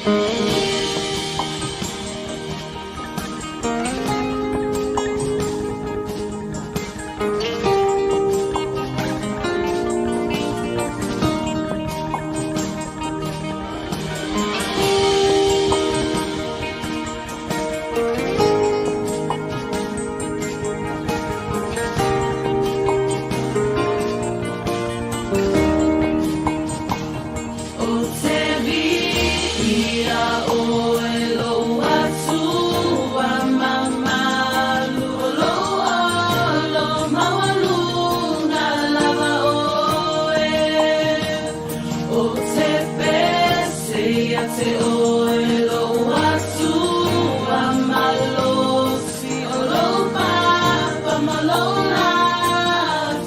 Ou te viia ʻoe lou Atua mamalu, o lou alo maualuga lava ʻoe. Ou te pese ia te ʻoe lou Atua malosi, o lou papa ma lou lafitaga.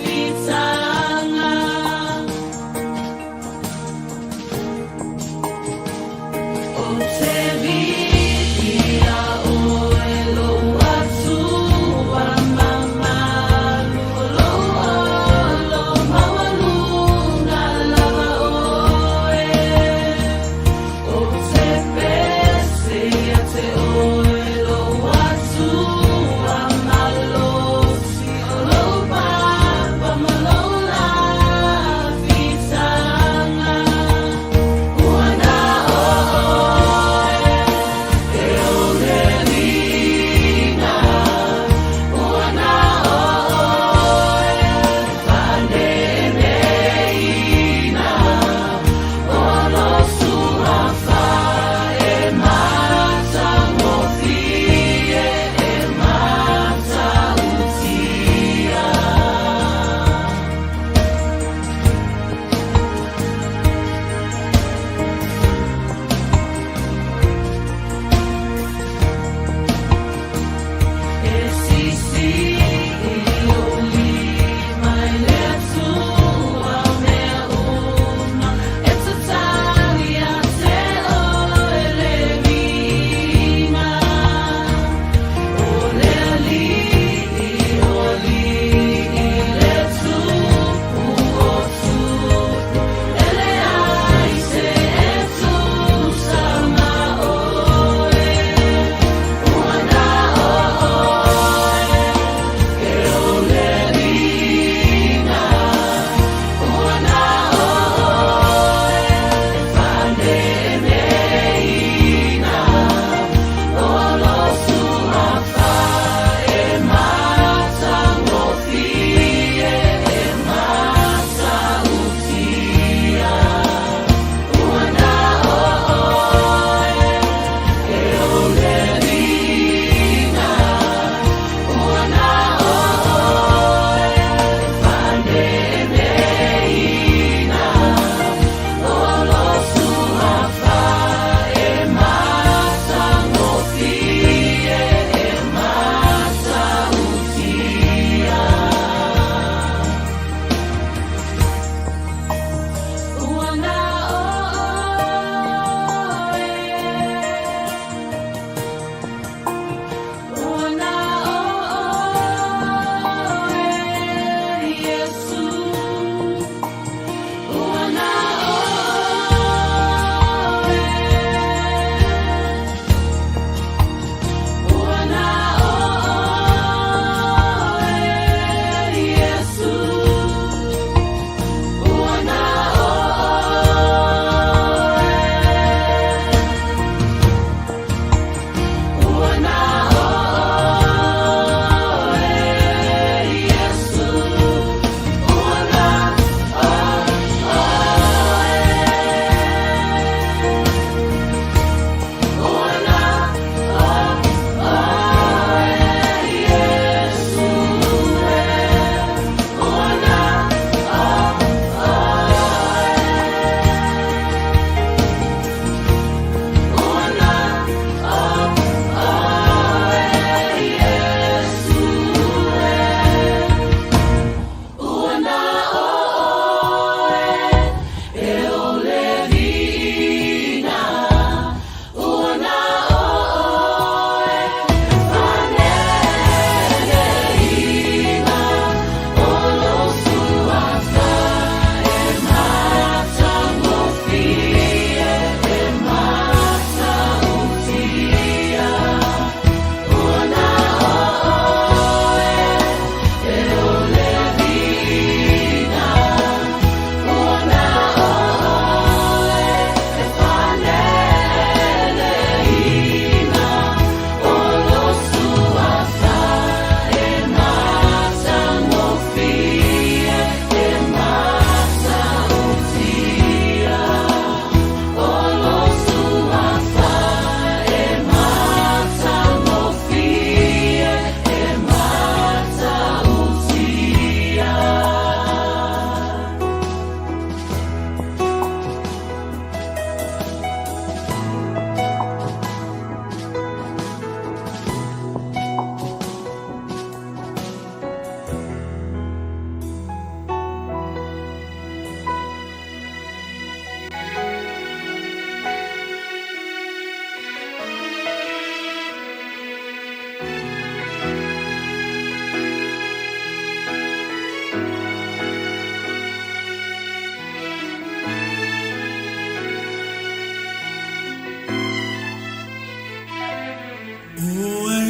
Ou te viia ʻoe lou Atua mamalu, o lou alo maualuga lava ʻoe. Ou te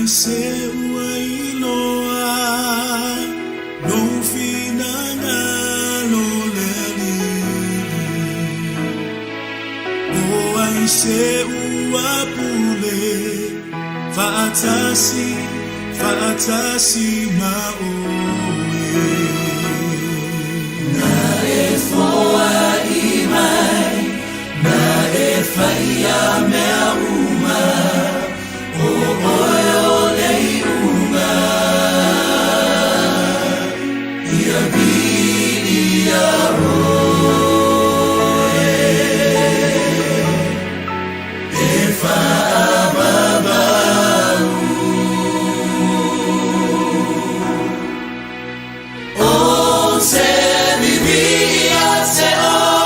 se ua iloa lou finagalo le Alii? O ai se ua pule faatasi, faatasi ma oe? Na e foai mai, na e faia mea uma, o oe o le iuga. Ia viia oe, e faavavau. O se vivi ia te oe.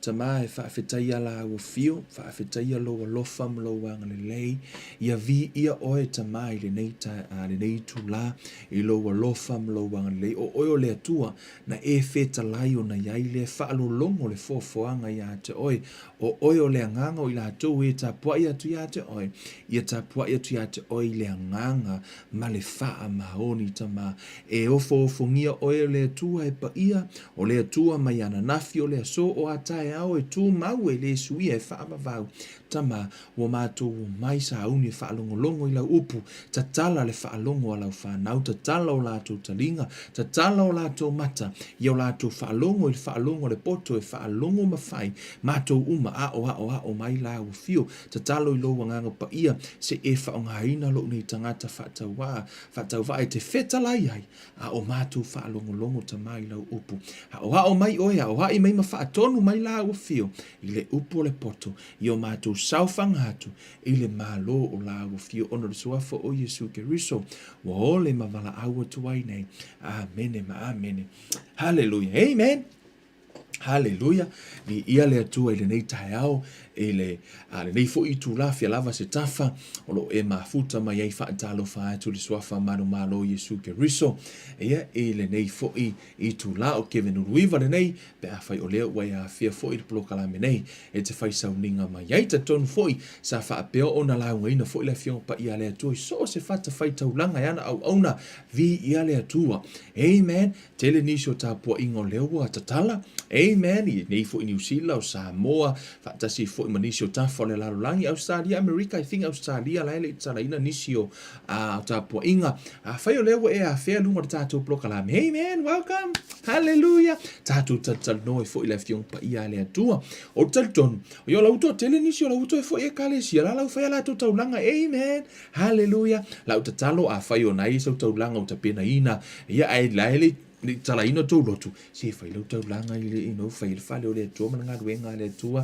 Tama e faafetaia lāu afio, faafetaia lou alofa ma lou agalelei, ia viia oe Tama i lenei tae, lenei itulā, i lou alofa ma lou agalelei, o oe o le Atua, na e fetalai ona i ai lea faalologo le foafoaga iā te oe, o oe o le Agaga o i latou e tapuai atu iā te oe, ia tapuai atu iā te oe i le agaga ma le faamaoni, Tama, e ofoofongia oe o le Atua e paia, o le Atua mai ananafi o le aso o a taeao e tumau e le suia e faavavau, Tama, Ua matou omai sauni e faalogologo i lau upu, tatala le faalogo a lau fanau, tatala o latou taliga, tatala o latou mata, ia o latou faalogo i le faalogo a le poto e faalogo ma fai, matou uma, aʻo, aʻo, aʻo mai la ua fio, tatalo i lou Agaga Paia, se e faaaogaina lou nei tagata faatauvaa, faatauvaa e te fetalai ai, a o matou faalogologo Tama i lau upu. Aʻoaʻo mai oe, aʻoaʻi mai ma faatonu mai la ua fio, i le upu o le poto, i o matou saofaga atu i le Malo o la ua fio ona o le Suafa o Iesu Keriso, ua ole ma valaau atu ai nei. Amene ma amene. Haleluia. Amen. Haleluia. Viia le Atua i lenei taeao, i le, a lenei foi itulā fia lava se tafa, o lo o e mafuta mai ai faatalofa atu i le Suafa manumalo Iesu Keriso. Ia, i lenei foi itulā o Kevin Uluiva lenei, pe afai o lea ua e afea foi i le polokalame nei, e te fai sauniga mai ai. Talitonu foi, sa faapea ona laugaina foi le Afioga Paia a le Atua i so o se fatafaitaulaga e ana auauna, viia le Atua. Amen. Tele nisi o tapuaiga o lea ua tatala, amen, i nei foi Niu Sila, o Samoa, faatasi foi ma nisi o tafa o le lalolagi, Australia, Amerika, I think Australia la e le i tatalaina nisi o uh, tapuaiga. Afai o lea ua e afea luga o le tatou polokalame, amen, welcome, hallelujah. Tatou talatalanoa ai foi le Afioga Paia a le Atua. Ou te talitonu, o lau toatele nisi o lau toe foi ekalesia, la lau fai a latou taulaga, amen. Haleluia! Lau tatalo, afai o nai sau taulaga o tapenaina, ia ae la e le i talaina tou lotu, se fai lau taulaga i le, you know, fai le fale o le Atua ma le galuega a le Atua,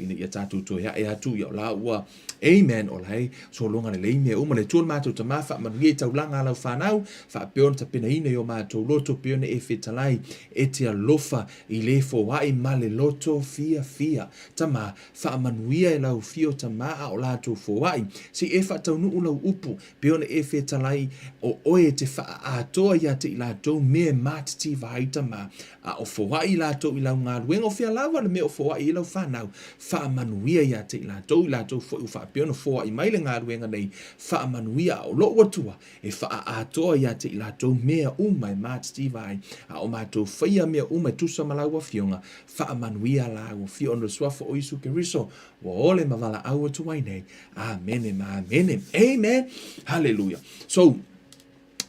ina ia tatou toe ae atu, ia o la ua, amen, o la e sologa lelei mea uma. Le Atua le matou Tama, faamanuia i taulaga a lau fanau, faapea ona tapenaina i o matou loto, pei ona e fetalai, e te alofa i le foai ma le loto fiafia. Tama, Faamanuia e lau fio tama a o latou foai, se i e faataunuu lau upu, pei ona e fetalai o oe e te faaatoa ia te i latou mea e matitiva ai tama, a o foai i latou i lau galuega, o fea lava le mea o foai ai lau fanau, faamanuia ia te i latou, i latou foi ua faapea ona foai mai le galuega nei, faamanuia a o lou Atua e faaatoa ia te i latou mea uma e matitiva ai, a o matou faia mea uma e tusa ma lau Afioga, Faamanuia la ua fia ona o le Suafa o Iesu Keriso, ua ole ma valaau atu ai nei. Amene ma amene. Amen. Hallelujah. So,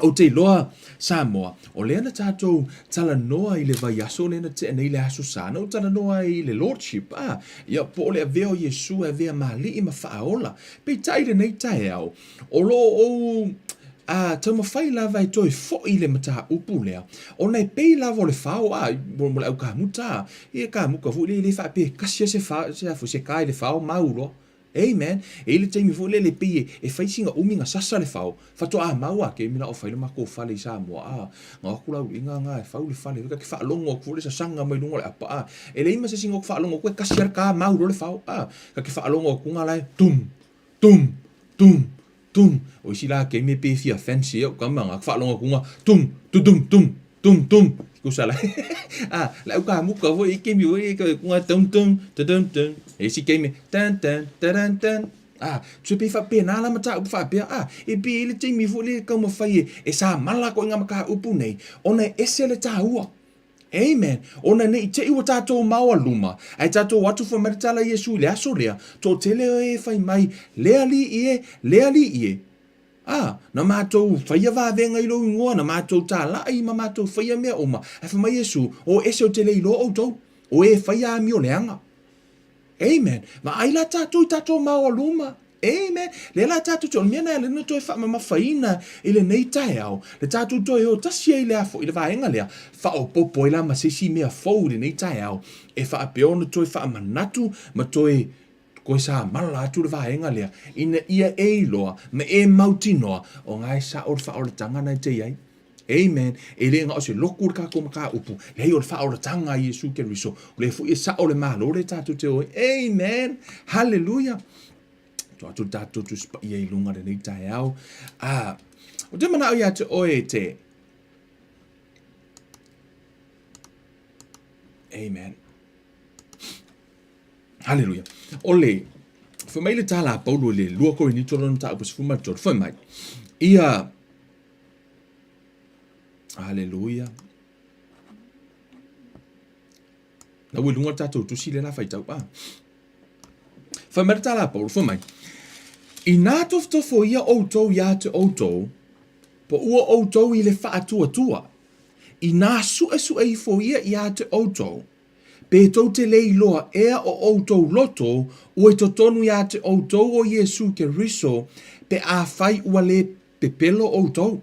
ou te iloa Samoa, o lea na tatou talanoa i le vaiaso lea na tea nei le Aso Sa, na ou talanoa ai i le Lordship, a, ia, po o le avea o Iesu e avea ma Alii ma Faaola. Peitai i lenei taeao, O lo o ou a taumafai lava e toe foi le mataupu lea, ona e pei lava o le fao, a, mo le au kamuta, a, ia kamuta foi lea e le faapea e kasi lava se fa, se a foi, se ka i le fao mau loa. Amen. E i ai le taimi foi lele e pei e, e fai sina umi na sasa le fao, faatoa mau a ke mina o fai le matou fale i Samoa, a, na o atu la uiga na e fau le fale, ka ke faalogo atu foi le sasaga mai luga o le apa, a, e leai ma se isi na ou faalogo atu e kasi lava le ka mau loa le fao, a, ka ke faalogo atu na la e tum, Tum! Tum! Tum! O isi la keime pe fia fancy au kama nga whaalonga kunga tum! Tutum! Tum! Tum! Tum! Kusa la. Ah, la uka muka foi i keimi foi i kunga tum tum tum tum. E isi keime tan tan taran tan. Ah, tue pe whapena la mata upu whapea. Ah, e pe i le teimi foi le kaumawhai e, e sa mala ko i ngā maka upu nei. Ona e ese le tāua. Amen. Ona ne i te i ua tātou maoa luma, ae tātou atu fai mai le tala Iesu i le aso lea, tō tele oe e fai mai, Le alii e, le alii e. Ā, na mātou whaia vāvenga i lou ingoa, na mātou tālaʻi ma mātou whaia mea uma, ae fai mai Iesu, O ese o te le iloa outou, o e whaia amio leaga. Amen. Vaai la tātou i tātou maoa luma. Amen. Lea la tātou te, o le mea na le na toe faamamafaina i lenei taeao, le tātou toe o tasi ai le afo i le vaega lea, faaopoopo ai la ma se isi mea fou i lenei taeao, e faapea ona toe faamanatu ma toe koe samala atu le vaega lea, ina ia e iloa ma e mautinoa, o nga e sao le faaolataga na e te i ai. Amen. E le na o se loku le tātou mataupu. Leai o le faaolataga a Iesu Keriso. O lea foi e sao le Malo lea tatou te o ai. Amen. Hallelujah. Tuu atu le tatou Tusi Paia i luga lenei taeao. Ah, ou te manao ia te oe te. Amen. Hallelujah. O le, fai mai le tala a Paulo i le 2 Korinito lona mataupu 13, fai mai, ia, Hallelujah. Na ua i luga le tatou tusi lea la faitau. Ah. Fai mai le tala a Paulo, fai mai, Inā tofotofoia ʻoutou iā te ʻoutou, po ua ʻoutou i le faatuatua, inā suʻesuʻe ifo ia iā te ʻoutou, pe tou te le iloa ea o ʻoutou loto ua i totonu iā te ʻoutou o Iesū Keriso pe afai ua lē pepelo ʻoutou.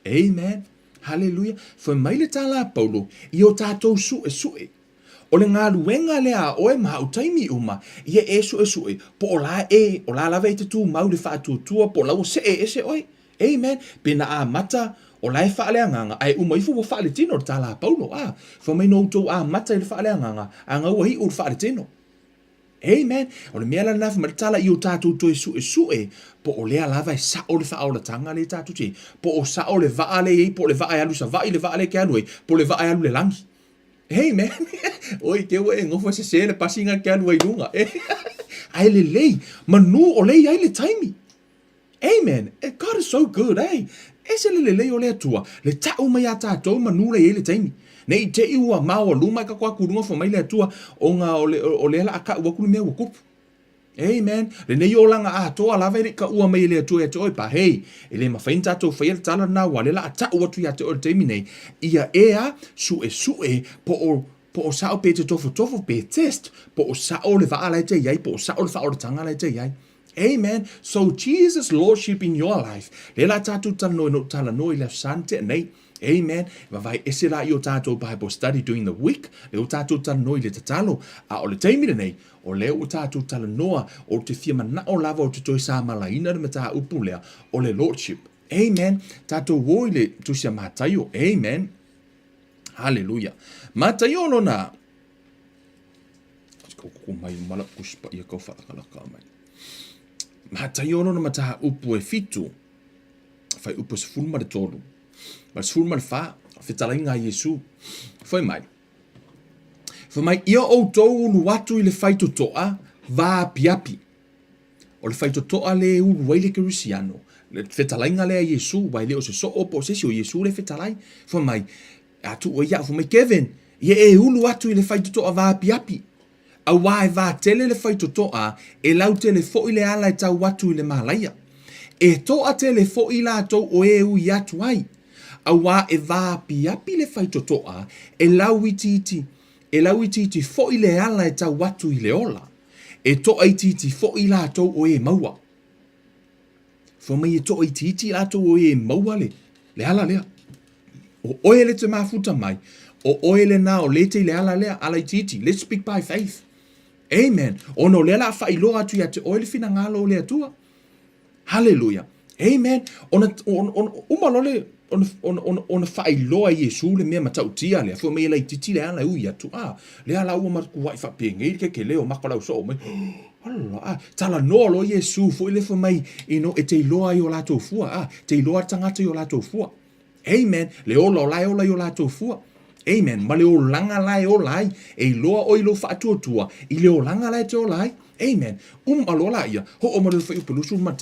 Amen. Haleluia. Fai mai le tala a Paulo i o tātou suʻesuʻe. O le galuega lea a oe ma au taimi uma, ia e suʻesuʻe, po o la e, o la lava e te tumau le faatuatua, po o la ua seʻe ese oe. Amen. Pe na amata, o la e faaleagaga, ae uma ifo ua faaletino le tala a Paulo. A, fai mai no outou amata i le faaleagaga, a ga ua iʻu le faaletino. Amen. O le mea la lena fai mai le tala i o tatou toe suʻesuʻe, po o lea lava e sao le faaolataga lea tatou te i ai, po o sao le vaa lea e i ai, po o le vaa e alu i Savaii le vaa lea e te alu ai, po o le vaa e alu i le lagi. Amen. Oi, te ua e nofo e sesē le pasiga e te alu ai i luga. Ae lelei, manu o lea e i ai le taimi. Amen. God is so good, eh? Ese le lelei o le Atua, le ta'u mai iā tātou manu la i ai le taimi. Ne i te i ua maoaluma i ka koa kuluga fai mai le Atua, ona o le, o lea la a ka'u aku le mea ua kupu. Amen. Lenei olaga atoa lava e le i kaʻua mai e le Atua ia te oe, pa hei, e le mafai ona tatou faia le tala lena aua lea la a ta'u atu ia te oe i le taimi nei, ia e a suʻesuʻe po o po o sa'o pe te tofotofo pe test po o sa'o le vaa la e te i ai po o sa'o le faaolataga la e te i ai. Amen. So Jesus Lordship in your life. Lea la tatou talanoa ina ou talanoa i le Aso Sa na tea nei. Amen. E vavae ese la i o tatou Bible study during the week, lea ua tatou talanoa i le tatalo, a o le taimi lenei, o lea ua tatou talanoa, ou te fia manao lava ou te toe samalaina le mataupu lea, o le Lordship. Amen. Tatou o i le Tusi a Mataio. Amen. Hallelujah. Mataio lona Koko mai o mala kusi pa ia kau whakalaka mai. Mataio lona mataupu e fitu. Fuaiupu 13. Ma le 14, fetalaiga a Iesu. Fai mai. Fai mai, ia outou ulu atu i le faitotoa vaapiapi. O le faitotoa le e ulu ai le kerisiano. Le fetalaiga lea a Iesu, aua e le o se soo po o se isi, o Iesu le fetalai. Fai mai, a tuu ai iaʻu, fai mai, Kevin, ia e ulu atu i le faitotoa vaapiapi. Auā e vatele le faitotoa, e lautele foʻi le ala e tau atu i le mālaia. E toatele foʻi latou o e ui atu ai. Auā e vaapiapi le faitotoa, e lauitiiti, e lauitiiti foʻi le ala e tau atu i le ola. E toaitiiti foʻi latou o e maua. Fai mai e toaitiiti latou o e maua le, le ala lea. O oe le te mafuta mai, o oe lena o le te i le ala lea, ala itiiti. Let's speak by faith. Amen. Ona o lea la a faailoa atu ia te oe le finagalo o le Atua. Hallelujah. Amen. Ona, ona, ona, uma loa le, ona, ona, ona, ona faailoa e Iesu le mea matautia lea, fai mai e laitiiti le ala e ui atu. Ah, lea la ua matuai faapenei le kekele o maka o le au soo mai. Ala, ah, talanoa loa Iesu foi lea fai mai, you know, e te iloa ai o latou fua. Ah, te iloa le tagata i o latou fua. Amen. Le ola o la e ola i o latou fua. Amen. Ma le olaga la e ola ai. E iloa oe i lou faatuatua i le olaga la e te ola ai. Amen. Uma loa laia, hoʻo mai loa le fuaiupu 21,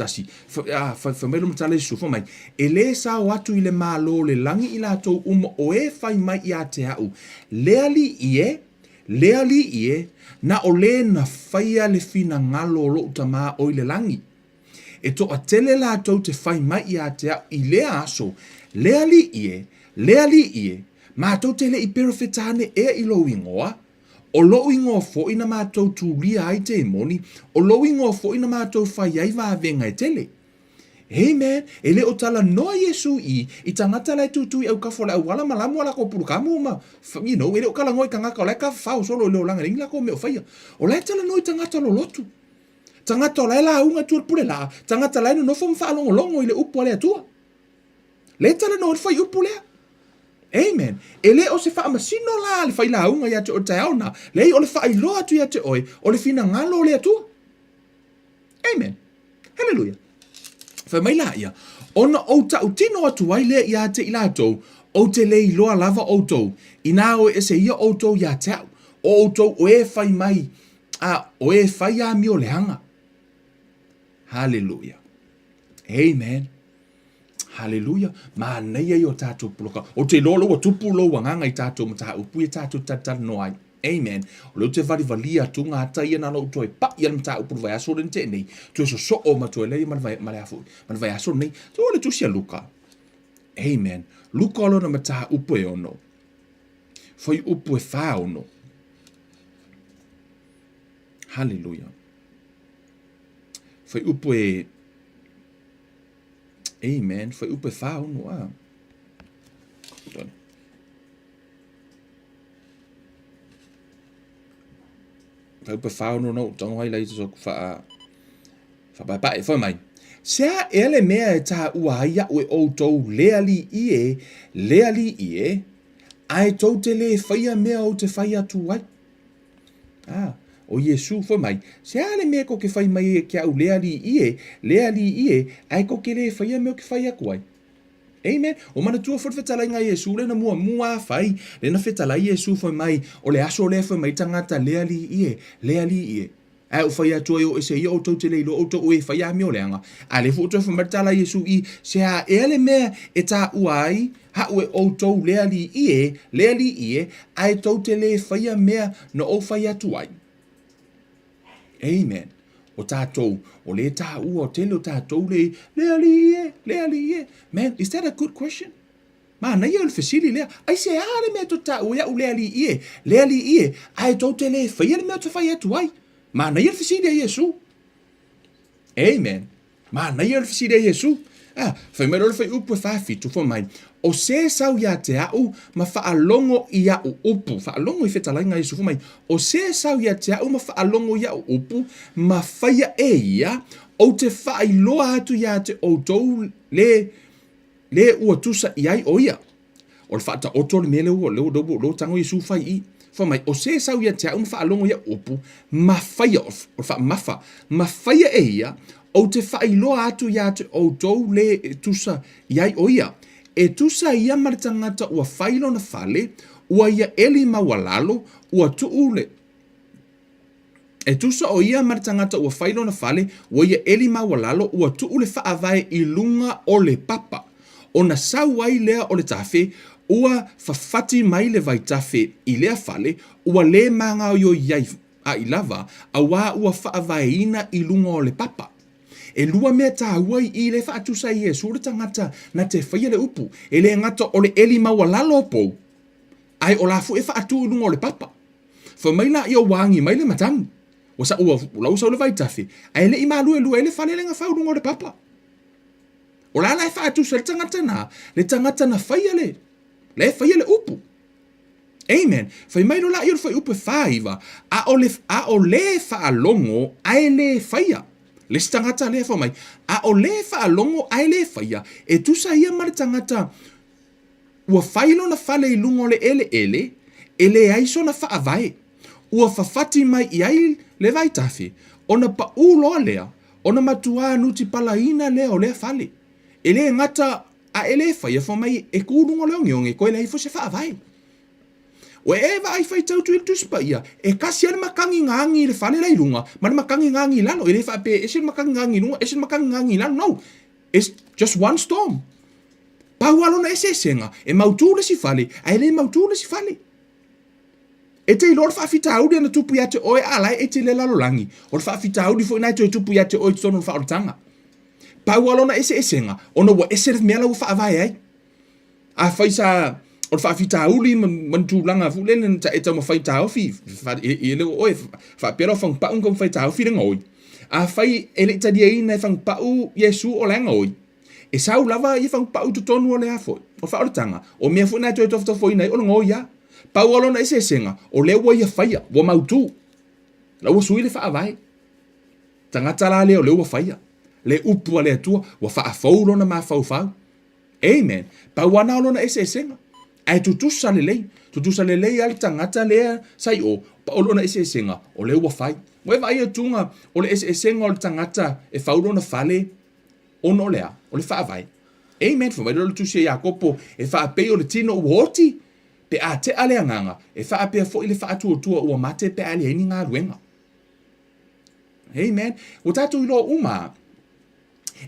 fai, fai mai lona tala Iesu, fai mai, E lē sao atu i le Malo o le lagi i latou uma o e fai mai iā te aʻu, Le Alii e, le Alii e, na o lē na faia le finagalo o loʻu Tamā o i le lagi. E toatele latou te fai mai iā te aʻu i lea aso, Le Alii e, le Alii e, matou te le i perofeta ane ea i lou ingoa? O lou ingoa foʻi na matou tulia ai temoni, o lou ingoa foʻi na matou fai ai vavega e tele. Amen. E le o talanoa Iesu i, i tagata la e tutu i aukafo o le auala ma lamu a lakou pulukamu ma, you know, e le o talanoa i tagata o la e tafafao solo i le olaga e leai ni lakou mea o faia. O la e talanoa i tagata lolotu. Tagata o la e lauga i tua o le pule laa, tagata la e nonofo ma faalogologo i le upu a le Atua. Lea e talanoa ai le fuaiupu lea. Amen. E le o se faamasino la le failauga ia te oe i le taeao na. Leai, o le faailoa atu ia te oe o le finagalo o le Atua. Amen. Haleluia. Fai mai laia, ona ou tautino atu ai lea ia te i latou, ou te le iloa lava outou, inā o ese ia outou ia te au, o outou o e fai mai, a o e fai amio leaga. Haleluia. Amen. Haleluia. Manaia ia o tatou poloka. Ou te iloa lea ua tupu lou agaga i tatou mataupu ia tatou talatalanoa ai. Amen. O lea ou te valivalia atu ngā ata ia na lou toe pa'i a le mataupu i le vaiaso lea na tea nei, toe sosoo ma toe lea ma le vai, ma le a foi, ma le vaiaso lenei. Toe o le tusi a Luka. Amen. Luka o lona mataupu e ono. Fuaiupu e 46. Haleluia. Fuaiupu e Amen. Fuaiupu e 46 a. Tony. Fuaiupu e 46 na ou tago ai lai so wha whapaepae. Whai mai. Se a ea le mea e tāua ai iaʻu e outou le aliʻi e, le aliʻi e, ae tou te lē faia mea ou te fai atu ai. Ah, o Iesū fai mai, Se a le mea ko ke fai mai e ke au le aliʻi e, le aliʻi e, ae ko ke lē faia mea o ke fai aku ai. Amen. O manatua foi le fetalaiga a Iesū lena muamua a fai, lena fetalai Iesū fai mai, o le aso lea fai mai tagata le aliʻi e, le aliʻi e. Ae ou fai atu ai o ese ia outou te le iloa outou o e fai amio leaga. A lea foi ua toe fai mai le tala a Iesu i, Se a ea le mea e taua ai haʻu e outou le aliʻi e, le aliʻi e, ae tou te lē faia mea na ou fai atu ai? Amen. O tatou, o lē taua, o tele o tatou le, le aliʻi e, le aliʻi e. Man, is that a good question? Manaia o le fesili lea, Aisea le mea tou te taua ai au le Alii e, le Alii e, ae tou te le faia le mea ou te fai atu ai? Manaia le fesili a Iesu. Amen. Manaia le fesili a Iesu. Ah, fai mai loa le fuaiupu e 47, fai mai, O se sau ia te au ma faalogo i aʻu upu. Faalogo i fetalaiga a Iesu, fai mai, O se sau ia te au ma faalogo i aʻu upu, ma faia e ia, ou te faailoa atu ia te outou le Le ua tusa i ai ʻo ia. O le faataoto o le mea lea ua, lea ua, lea ua tago Iesu fai i. Fai mai, o se sau ia te au ma faalogo iaʻu upu, ma faia, o le faamafa, ma faia e ia, ou te faailoa atu iā te outou le e tusa i ai ʻo ia. E tusa ia ma le tagata ua fai lona fale, ua ia ʻeli maualalo, ua tuu le, E tusa ʻo ia ma le tagata ua fai lona fale, ua ia ʻeli maualalo, ua tuu le faavae i luga o le papa. Ona sau ai lea o le tafe, ua fafati mai le vaitafe i lea fale, ua lē magaoioi ai lava, auā ua faavaeina i luga o le papa. E lua mea tāua i i le faatusa i Iesū le tagata na te faia le upu, e lē gata o le ʻeli maualalo o pou, ae o la foi e faatū i luga o le papa. Fai mai laia ua agi mai le matagi. Ua sa, ua, la ua sau le vaitafe, ae le i maluelue ai le fale le gafau i luga o le papa. O la la e faatusa le tagata na, le tagata na faia le, la e faia le upu. Amen. Fai mai lo laia o le fuaiupu e 49, a o le, a o le faalogo ae le faia. Le isi tagata lea fai mai, a o le faalogo ae le faia, e tusa ia ma le tagata Ua fai lona fale i luga o le eleele, e leai sona faavae. Ua fafati mai i ai le vaitafe, ona paʻū loa lea, ona matuā nutipalaina lea o lea fale. E le gata a e le faia fai mai e kū luga o le ogeoge, koe leai foi se faavae. Ua e vaai faitau tu i le Tusi Paia, e kasi a le makagi nga agi i le fale la i luga, ma le makagi nga agi i lalo. E le faapea e ese le makagi nga agi i luga, ese le makagi nga agi i lalo. No! It's just one storm. Pau lava lona eseesega, e mautū le isi fale, ae e le mautū le isi fale. E te iloa o le faafitauli ana tupu ia te oe a la e ete i le lalolagi, o le faafitauli foi na e toe tupu ia te oe i totonu o le faaolataga. Pau lava lona eseesega, ona ua ese le mea la ua faavae ai. Afai sa o le faafitauli ma, ma ni tulaga foi lele na e taumafai taofi, e, e le o oe, faapea la o fagupau na taumafai taofi le gaoi. Afai e le i taliaina e fagupau Iesu o la e gaoi, E sau lava ia fagupau i totonu o le a foi, o le faaolataga, o mea foi na e toe tofotofoina ai o le gaoi a. Pau lava lona eseesega, o lea ua ia faia, ua mautū. La ua sui le faavae. Tagata la lea o lea ua faia. Le upu a le Atua, ua faafou lona mafaufau. Amen. Pau lava na o lona eseesega. Ae tutusa lelei. Tutusa lelei lava le tagata lea sa i o, o lona eseesega, o lea ua fai. Ua e vaai atuga o le eseesega o le tagata e fau lona fale ona o le a? O le faavae. Amen. Fai mai lea o le tusi a Iakopo, e faapei o le tino ua oti, pe a tea le agaga, e faapea foi le faatuatua ua mate pe a leai ni galuega. Amen. Ua tatou iloa uma lava,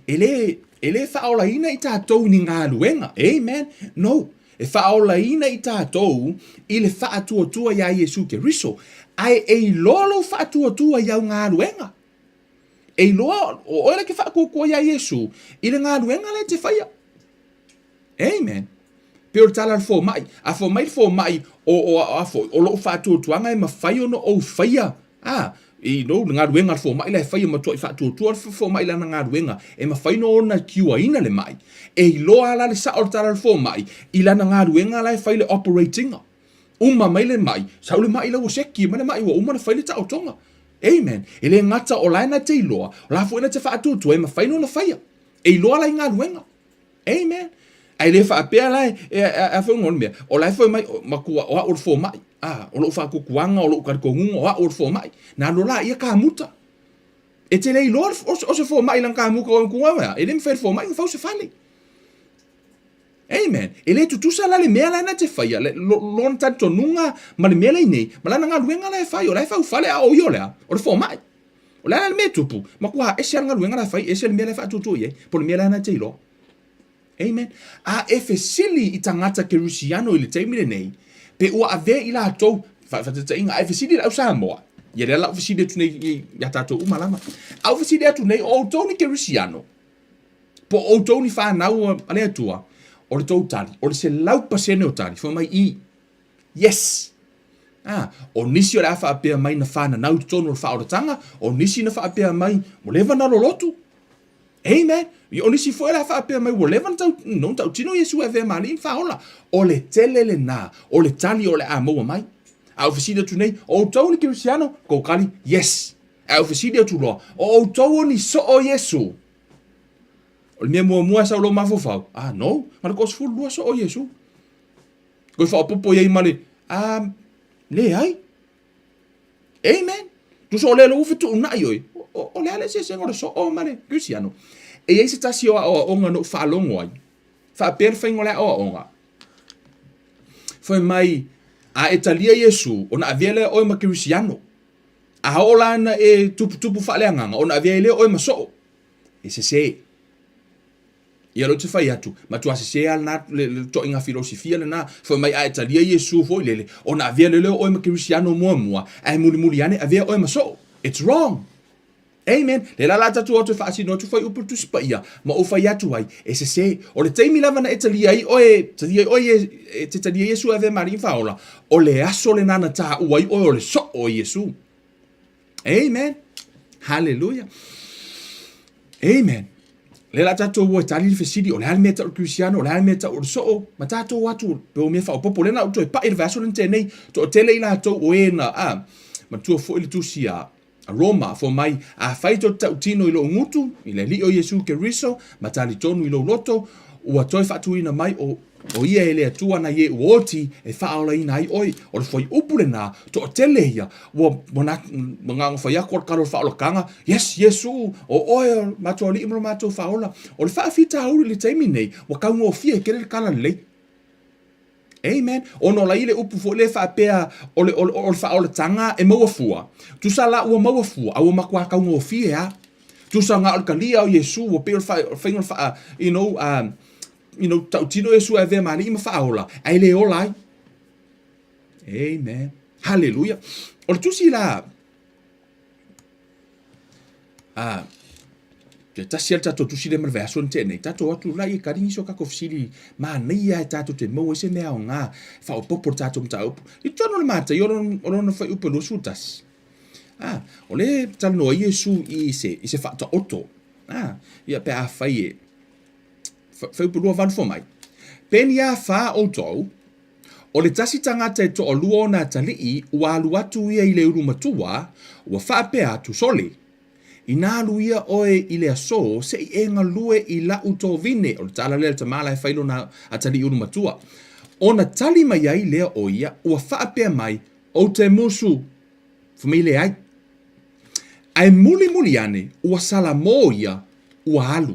e le, e le faaolaina i tatou i ni galuega. Amen. No. E faaolaina i tatou i le faatuatua iā Iesu Keriso. Ae e iloa lou faatuatua i au galuega. E iloa, o oe la e te faatuatua iā Iesu i le galuega la e te faia. Amen. Pei o le tala a le fomai. A fai mai le fomai, o, o, a foi, o lou faatuatuaga e mafai ona ou faia, a, you know, le galuega a le fomai la e fai e matuai faatuatua le fomai i lana galuega, e mafai no ona kiuaina le mai. E iloa la le sao o le tala a le fomai i lana galuega la e fai le operate-ina. Uma mai le mai, sau le mai la ua seki mai le mai ua uma ona fai le taotoga. Amen. E le gata o la e na te iloa, o la foi na te faatuatua e mafai no ona faia. E iloa la i galuega. Amen. Ae le faapea la e, e, e, a foi le mea, o la e foi mai, matua, o au o le fomai. Ah, o lou faatuatuaga, o lou talitonuga, o au o le fomai. Na alu la ia kamuta. E te le iloa o se fomai lana kamuta o matua mea. E le mafai e le fomai ona fau se fale. Amen. E le tutusa la le mea la na te faia, le, lo, lona talitonuga ma le mea la i nei, ma lana galuega la e fai, o la e fau fale a o ia o le a? O le fomai. O le a la le mea e tupu? Matua ese lava le galuega la e fai, ese le mea la e faatuatua i ai, po o le mea la na te iloa. Amen. A e fesili i tagata Kerisiano i le taimi lenei, pe ua avea i latou, faataitaiga, a e fesili i le au Samoa, ia lea la ou fesili atu nei iā tatou uma lava, a ou fesili atu nei, o outou ni Kerisiano, po o outou ni fanau a le Atua, o le tou tali, o le 100% o tali, fai mai i, Yes! Ah, o nisi o le a faapea mai na whananau i totonu o le whaoratanga, o nisi na faapea mai ua leva na lolotu. Amen. O nisi foi o le a faapea mai ua leva na tau, no, tautino Iesu e avea ma alii ma whaola. O le tele lena, o le tali o le a maua mai. A ou fesili atu nei, o outou ni Kerisiano? Kou tali, yes. A ou fesili atu loa, o outou o ni soo Iesu? O le mea muamua e sau lou mafaufau, ah no, na o le 12 soo Iesu. Koe faaopoopo i ai ma le, a, leai. Amen. Tusa o lea ua fetuunai oe, o, o le a le eseesega o le soo ma le Kerisiano. E i ai se tasi o aoaoga na ou faalogo ai, faapea le faiga o le aoaoga. Fai mai, a e talia Iesu, ona avea lea oe ma Kerisiano. A oo la ina e tuputupu faaleagaga, ona avea ai lea oe ma soo. E sese. Ia lea ou te fai atu, matua sese lava lena, le, le toaiga filosofia lena, fai mai a e talia Iesu foi lele, ona avea lea o oe ma Kerisiano muamua, ae mulimuli ane avea oe ma soo. It's wrong. Amen. Lea la la tatou o atu e faasino atu fuaiupu i le Tusi Paia, ma ou fai atu ai, e sese. O le taimi lava na e talia ai oe, talia ai oe, e te talia Iesu e avea ma Alii ma Faaola, o le aso lena na taua ai oe o le soo o Iesu. Amen. Hallelujah. Amen. Lea la tatou o e tali le fesili, o le a le mea e tau o le Kerisiano, o le a le mea e tau o le soo, ma tatou o atu pe o mea faaopoopo. Lea na ou toe pai i le vaiaso lea na tea nei, toatele i latou o e na, a, manatua foi le tusi a, a Roma, fai mai, afai tou te tautino i lou gutu, i le Alii o Iesu Keriso, ma talitonu i lou loto, ua toe faatuina mai o, o ia e le Atua nai e ua oti e faaolaina ai oe. O le fuaiupu lena, toatele ia, ua, ua na, ua na ona fai atu o le tala o le faaolataga, Yes, Iesu, o oe o le matou Alii ma lo matou Faaola. O le faafitauli i le taimi nei, ua taugofie tele le tala lelei. Amen. Ona o la i le upu foi lea faapea o le, o le, o le faaolataga e maua fua. Tusa la ua maua fua, a ua matua taugofie lava. Tusa na o le talia o Iesu, ua pei o le faiga o le faa, you know, you know, tautino Iesu e avea ma alii ma faaola, ae le ola ai. Amen. Hallelujah. O le tusi la, a, te tasi a le tatou tusi lea ma le vaiaso na tea nei, tatou atu la ia tali nisi o tatou fesili manaia e tatou te maua ai se mea aoga faaopoopo i le tatou mataupu. I totonu o le Mataio o lona fuaiupu e 21, a, o lea e talanoa ai Iesu i se, i se faataoto, a, ia pe afai e, fuaiupu 28 fai mai, Peni a fa outou, O le tasi tagata e toalua ona atalii ua alu atu ia i le ulumatua, ua faapea atu, Sole! Inā alu ia ʻoe i le asō, se i e galue i laʻu tovine. O le tala lea a le tamā la e fai lona atalii ulu matua. Ona tali mai ai lea o ia, ua faapea mai, Ou te musu. Fai mai leai. Ae mulimuli ane, ua salamō ia, ua alu.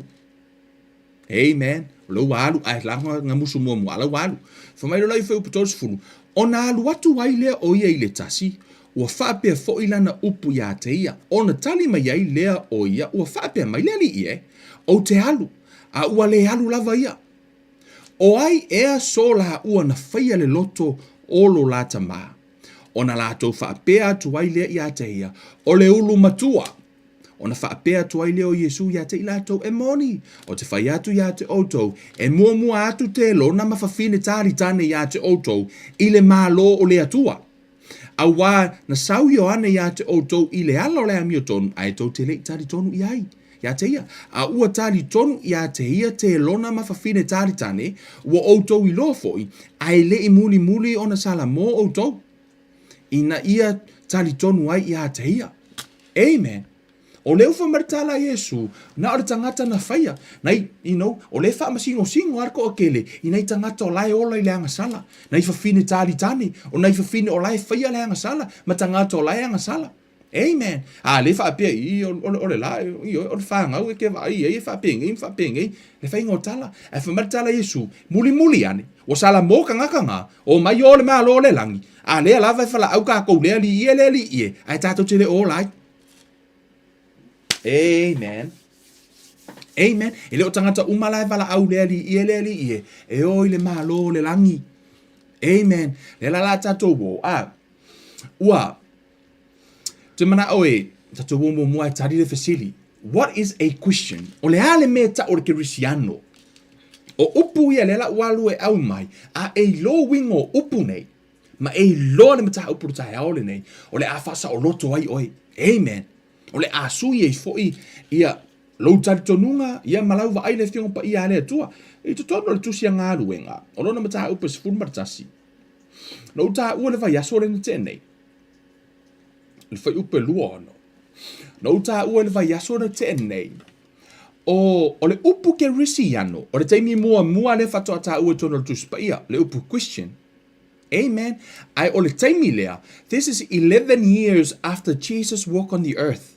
Amen. O lea ua alu, ae la nga musu muamua, a la ua alu. Fai mai lola i fuaiupu 30, Ona alu atu ai lea o ia i le tasi, ua faapea foi lana upu iā te ia. Ona tali mai ai lea o ia, ua faapea mai le alii e, Ou te alu, a ua le alu lava ia. O ai ea so lāua na faia le loto o lo la tamā? Ona latou faapea atu ai lea iā te ia, O le ulu matua. Ona faapea atu ai lea o Iesū iā te i latou, E moni, o te fai atu iā te outou, e muamua atu te lona ma fafine talitane iā te outou i le Malo o le Atua. Auā na sau Ioane iā te outou i le ala o le amiotonu, ae tou te le i talitonu i ai iā te ia. A ua talitonu iā te ia te lona ma fafine talitane, ua outou iloa foi, ae le i mulimuli ona salamō outou. Ina ia talitonu ai iā te ia. Amen. O le ufa ma le tala a Iesu, na o le tagata na faia, nai, you know, o le faamasigosingo a le toatele i nai tagata o la e ola i le agasala, nai fafine talitane, o nai fafine o la e faia le agasala, ma tagata o la e agasala. Amen. A le faapea i, o, o, o le la, i, o le fanau e ke vaai ai e faapenei ma faapenei, le faiga o tala. Ae fai mai le tala a Iesu, mulimuli ane, ua sala mo tagata na, o mai o le Malo o le lagi, a lea lava e falaau kakou le alii e le alii e, ae tatou te le o ola ai. Amen. Amen. E le o tagata uma la e valaau le alii e le alii e, e o i le Malo o le lagi. Amen. Le la la tatou o, a, ua, te manao e, tatou o muamua e tali le fesili. What is a Christian? O le a le mea e tau o le Kerisiano? O upu ia lea la ua alu e au mai, a e iloa uiga o upu nei, ma e iloa le mataupu o le taeao lenei, o le a faasaoloto ai oe. Amen. O le a sui ai foi ia lou talitonuga ia ma lau vaai le Afioga Paia a le Atua. I totonu o le Tusi a Galuega, o lona mataupu e 11, na ou taua le vaiaso lea na tea nei, le fuaiupu e 26. Na ou taua i le vaiaso na tea nei, o, o le upu Kerisiano, o le taimi muamua lea faatoa taua i totonu o le Tusi Paia, le upu Christian. Amen. Ae o le taimi lea, this is 11 years after Jesus walk on the earth.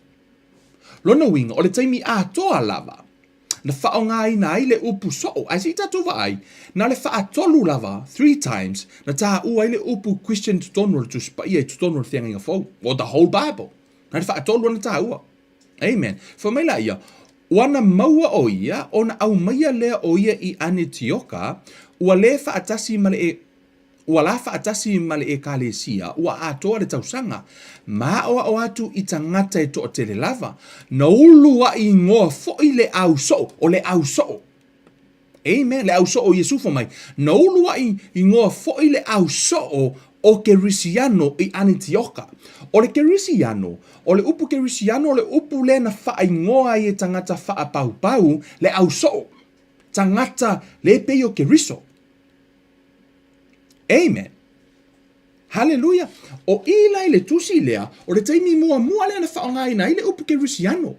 Lona uiga, o le taimi atoa lava na faaaogaina ai le upu soo, ae se i tatou vaai, na o le faatolu lava, three times, na taua ai le upu Christian i totonu o le Tusi Paia, i totonu o le Feagaiga Fou, or the whole Bible. Na o le faatolu lava na taua. Amen. Fai mai la ia, ua na maua o ia, ona aumaia lea o ia i Anetioka, ua le faatasi ma le e, ua la faatasi ma le Ekalesia, ua atoa le tausaga, ma aʻoaʻo atu i tagata e toatele lava, na uluaʻi igoa foi le au soo, o le au soo. Amen. Le au soo o Iesu fai mai, na uluaʻi igoa foi le au soo o Kerisiano i Anetioka. O le Kerisiano, o le upu Kerisiano o le upu lea na faaigoa ai e tagata faapaupau le au soo, tagata le pei o Keriso. Amen. Haleluia! O i la i le tusi lea, o le taimi muamua lea na faaaogaina ai le upu Kerisiano.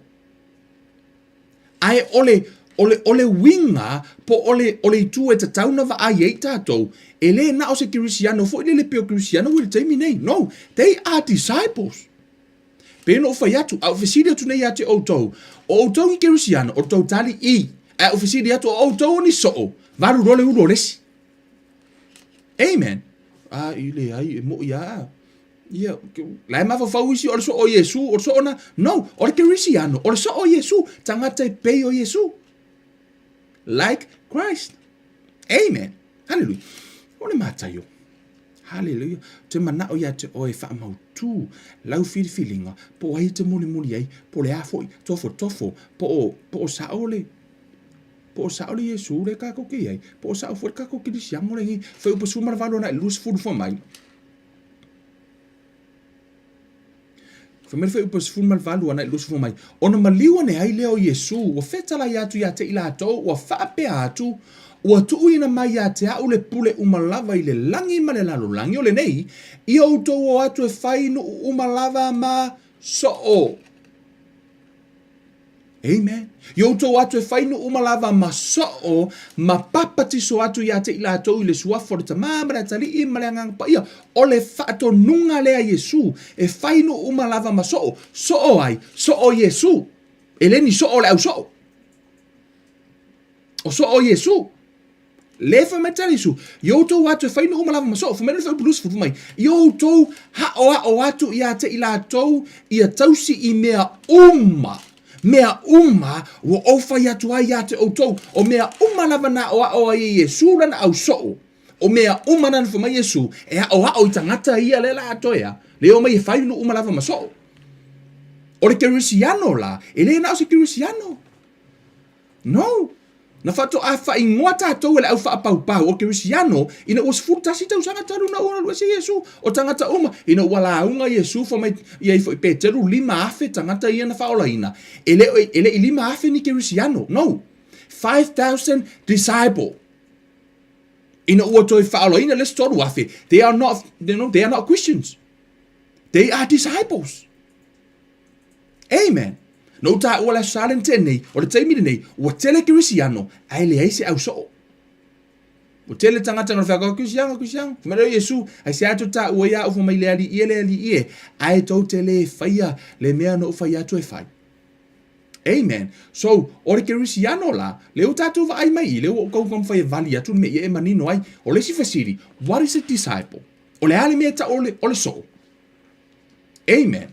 Ae o le, o le, o le uiga po o le, o le itu e tatau na vaai ai tatou, e le na o se Kerisiano foi lele pei o Kerisiano ua i le taimi nei. No, they are disciples. Pei ona ou fai atu, a ou fesili atu nei ia te outou, o outou ni Kerisiano, o le tou tali, i. Ae a ou fesili atu, o outou o ni soo, valu loa le ulu o le isi. Amen. A i leai, e moʻi a. Ia, la e mafaufau isi o le soo o Iesu, o le soo na. No, o le Kerisiano, o le soo o Iesu, tagata e pei o Iesu. Like Christ. Amen. Hallelujah. O le Mataio. Hallelujah. Te manao ia te oe faamautu lau filifiliga, po o ai e te mulimuli ai, po o le a foi, tofotofo, po o, po o sao le, po o sao le Iesu le kakou ke iai, po o sao foi le kakou Kerisiano le nei, fuaiupu 18 agai i le 20 fai mai. Fai mai le fuaiupu 18 agai i le 20 fai mai, Ona maliu ane ai lea o Iesu, ua fetalai atu ia te i latou, ua faapea atu, Ua tuuina mai ia te a'u le pule uma lava i le lagi ma le lalolagi, o lenei, ia outou o atu e fai nuu uma lava ma soo. Amen. Ia outou o atu e fai nuu uma lava ma soo ma papatiso atu ia te i latou i le suafa o le Tama ma le Atalii ma le Agaga Paia. O le faatonuga lea a Iesu, e fai nuu uma lava ma soo. Soo ai? Soo Iesu. E le ni soo o le au soo. O soo Iesu. Le fai mai tali Iesu, ia outou o atu e fai nuu uma lava ma soo. Fai mai le fuaiupu 20 fai mai, ia outou haʻoaʻo atu ia te i latou ia tausi i mea uma, mea uma ua ou fai atu ai ia te outou. O mea uma lava na aʻoaʻo ai e Iesu lana au soo, o mea uma na fai mai Iesu e aʻoaʻo i tagata ia le la atoea, le omai e fai nuu uma lava ma soo. O le Kerisiano la, e le na o se Kerisiano. No! Na faatoa faaigoa tatou e le au faapaupau o Kerisiano ina ua 11 tausaga talu na ua alu ese Iesu. O tagata uma, ina ua lauga Iesu fai mai ia ifo i Peteru, 5,000 tagata ia na faaolaina. E le, e le i 5,000 ni Kerisiano. No! 5,000 disciple. Ina ua toe faaolaina le isi 3,000, they are not, you know, they are not Christians. They are disciples. Amen. Na ou taua le Aso Sa le nei, o le taimi lenei, ua tele Kerisiano, ae leai se au soo. Ua tele tagata na fai atu, Kerisiano, Kerisiano. Fai mai lea o Iesu, aisea tou taua ia au fai mai le Alii e, le Alii e, ae tou te le faia le mea na ou fai atu e fai. Amen. So, o le Kerisiano la, lea ua tatou vaai mai i, lea ua ou tau taumafai e vali atu le mea ia e manino ai. O le isi fesili, what is a disciple? O le a le mea e tau o le soo? Amen.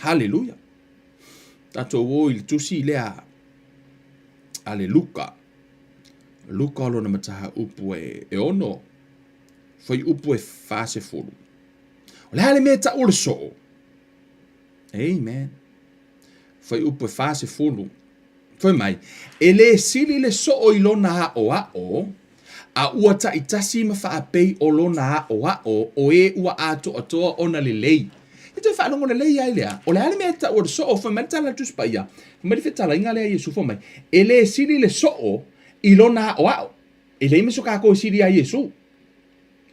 Haleluia. Tatou o i le tusi lea a le Luka. Luka o lona mataupu e, e ono, fuaiupu e 40. O le a le mea e tau o le soo? Amen. Fuaiupu e 40. Fai mai, e lē sili le soo i lona aʻoaʻo, a ua taitasi ma faapei o lona aʻoaʻo o e ua atoatoa ona lelei. E toe faalogo lelei ai lea, o le a le mea e tau o le soo? Fai mai le tala a le Tusi Paia, fai mai le fetalaiga lea a Iesu, fai mai, e lē sili le soo i lona aʻoaʻo. E leai ma so kākou e sili iā Iesu.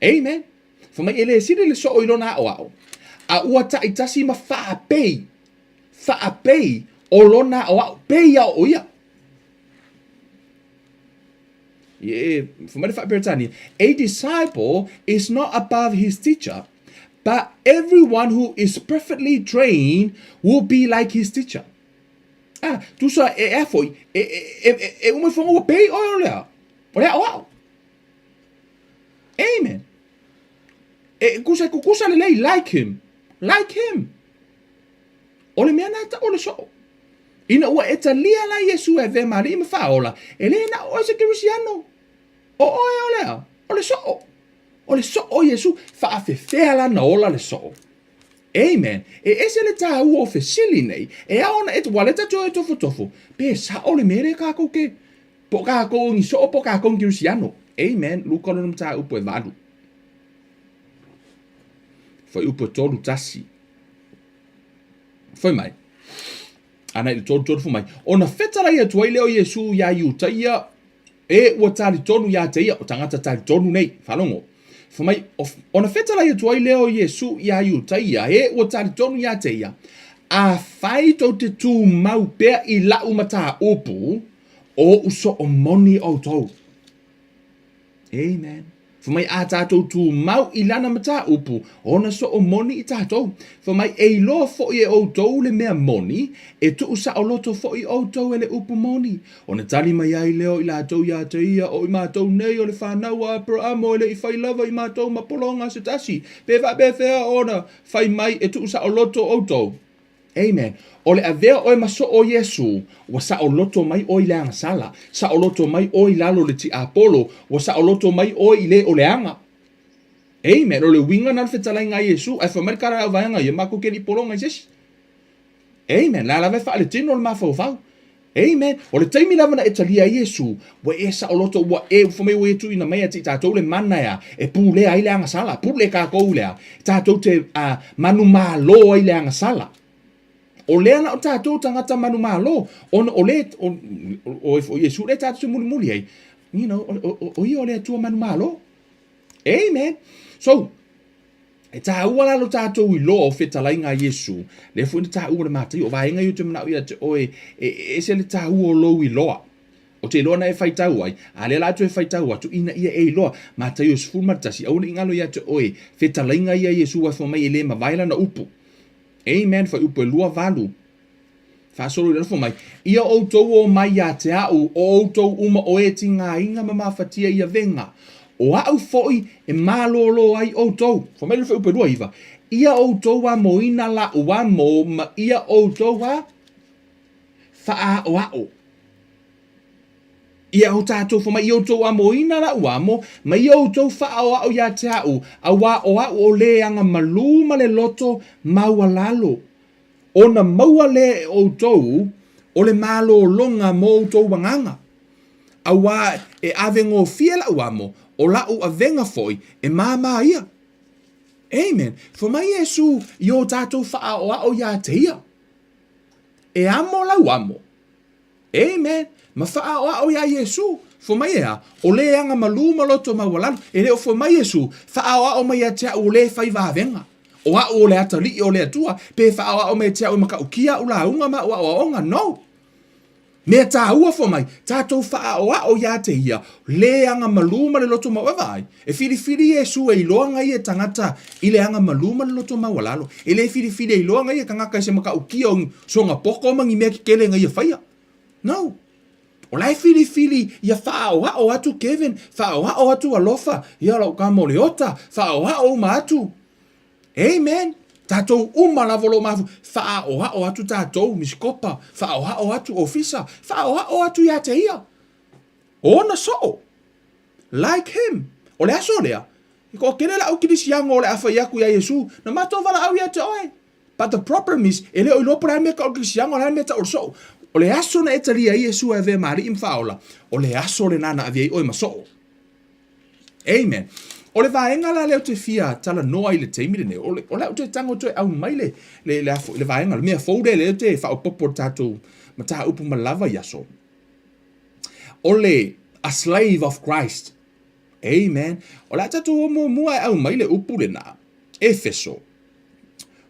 Amen. Fai mai, e lē sili le soo i lona aʻoaʻo, a ua taitasi ma faapei faapei o lona aʻoaʻo, pei a o ia. Ye, fai mai le faa-Peretania, a disciple is not above his teacher, but everyone who is perfectly trained will be like his teacher. Ah, tusa e ea foi, e, e, e, e uma ifoga ua pei oe o lea, o le aʻoaʻo. Amen. E kusa e kukusa lelei, like him. Like him. O le mea na e tau o le soo. Ina ua e talia la Iesu e avea ma Alii ma Faaola, e le na o oe se Kerisiano. O oe o lea, o le soo. O le soo o Iesu, faafefea la na ola le soo. Amen. E ese le tāua o fesili nei, e ao ona e, ua le tatou e tofotofo, pe sao le mea lea kākou ke, po o kākou o ni soo po o kākou ni Kerisiano. Amen. Luka lona mataupu e valu. Fuaiupu e 31. Fai mai. Ana i le 33 fai mai. Ona fetalai atu ai lea o Iesu iā Iutaia, e ua talitonu iā te ia, o tagata talitonu nei, faalogo. Fai mai, ona fetalai atu ai lea o Iesu iā Iutaia, e ua talitonu iā te ia, afai tou te tumau pea i lau mataupu, o oʻu soo moni outou. Amen. Fai mai a tātou tumau i lana mataupu, ona soo moni i tātou. Fai mai e iloa foʻi e ʻoutou le mea moni, e tuu saʻoloto foʻi ʻoutou e le upu moni. Ona tali mai ai lea o i latou iā te ia, o i matou nei o le whanau a Aperaamo e le i whai lava i matou ma pologa se tasi, pe faapefea ona fai mai e tuu saʻoloto ʻoutou. Amen. O le avea oe ma soo o Iesu, ua saʻoloto mai oe i le agasala, saʻoloto mai oe i lalo o le tiapolo, ua saʻoloto mai oe i le o le aga. Amen. O le uiga na o le fetalaiga a Iesu, ae fai mai le kala le auvaega ia, matou ke le i pologa i se isi. Amen. La lava e faaletino le mafaufau. Amen. O le taimi lava na e talia ai Iesu, ua e saʻoloto, ua e, ua fai mai ua e tuuina mai ia te i tatou le mana ea, e pulea ai le agasala. Pule kākou lea, tatou te uh, manumalo ai le agasala. O lea na o tatou tagata manumalo, ona o le, o, o, o, o Iesu lea tatou te mulimuli ai, you know, o, o, o ia o le Atua manumalo. Amen. So, E tāua la lo tātou iloa o fetalaiga a Iesu, lea foi na tāua le Mataio, o vaega ia ou te manao ia te oe, e ese le tāua o lou iloa. O te iloa na e faitau ai, a lea la toe faitau atu ina ia e iloa. Mataio 11, aua ne i galo ia te oe, fetalaiga ia a Iesu ae fai mai e le mavae lana upu. Amen, fuaiupu e 28. Faasolo i lalo fai mai, Ia outou o mai ia te au, o outou uma o e tigaina ma mafatia i avega, o au foi e malōlō ai outou. Fai mai le fuaiupu e 29, Ia outou amoina laʻu amo ma ia outou a faaʻaoaʻo. Ia o tatou fai mai, Ia outou amoina laʻu amo ma ia outou faaʻaoaʻo ia te aʻu, auā o aʻu o le aga malū ma le loto maualalo. Ona maua lea e ʻoutou o le malōloga mo ʻoutou agaga, auā e avegofie laʻu amo, ʻo laʻu avega foi e māmā ia. Amen. Fai mai Iesū i o tātou faaʻaoaʻo iā te ia. E amo lau amo. Amen. Ma faaʻaoaʻo iā Iesū. Fai mai e a, o le aga malū ma loto maualalo. E le o fai mai Iesū, faaʻaoaʻo mai ia te aʻu o le fai vavega. O aʻu o le atalii o le Atua, pe faaʻaoaʻo mai te aʻu e makaʻukia aʻu lauga ma aʻu aʻoaʻoga. No. Mea tāua fai mai, tātou faaʻaoaʻo iā te ia, le aga malū ma le loto mau e vaai. E filifili Iesū e iloa ngai e tagata i le aga malū ma le loto maualalo. E le filifili e iloa ngai e kangaka i se makaʻukia o soga poko ma ni mea kekele ngai e faia. No. O la e filifili ia faaʻaoaʻo atu Kevin, faaʻaoaʻo atu Alofa, ia lau kama o Leota, faaʻaoaʻo uma atu. Amen. Tātou uma lava o lo mafu, faaʻaoaʻo atu tātou, Misikopa, faaʻaoaʻo atu ofisa, faaʻaoaʻo atu iā te ia. Ona soʻo. Like him. O le aso lea, i ko kele la au kilisiano o le a fai aku iā Iesu, na matou valaau ia te oe. But the problem is, e le o iloa po le a mea ka o le kilisiano, le a mea ta o le soʻo. O le aso na e talia ai Iesu e avea ma aliʻi ma faaola, o le aso lenā na ave ai oe ma soʻo. Amen. O le vaega la lea ou te fia talanoa i le taimi lenei, o le, o le au toe tago toe aumai le, le, le, le, le vaega, le mea fou lea lea ou te faaopoopo i le tatou mataupu ma lava i aso. O le a slave of Christ. Amen. O le a tatou o muamua e aumai le upu lenā. Efeso.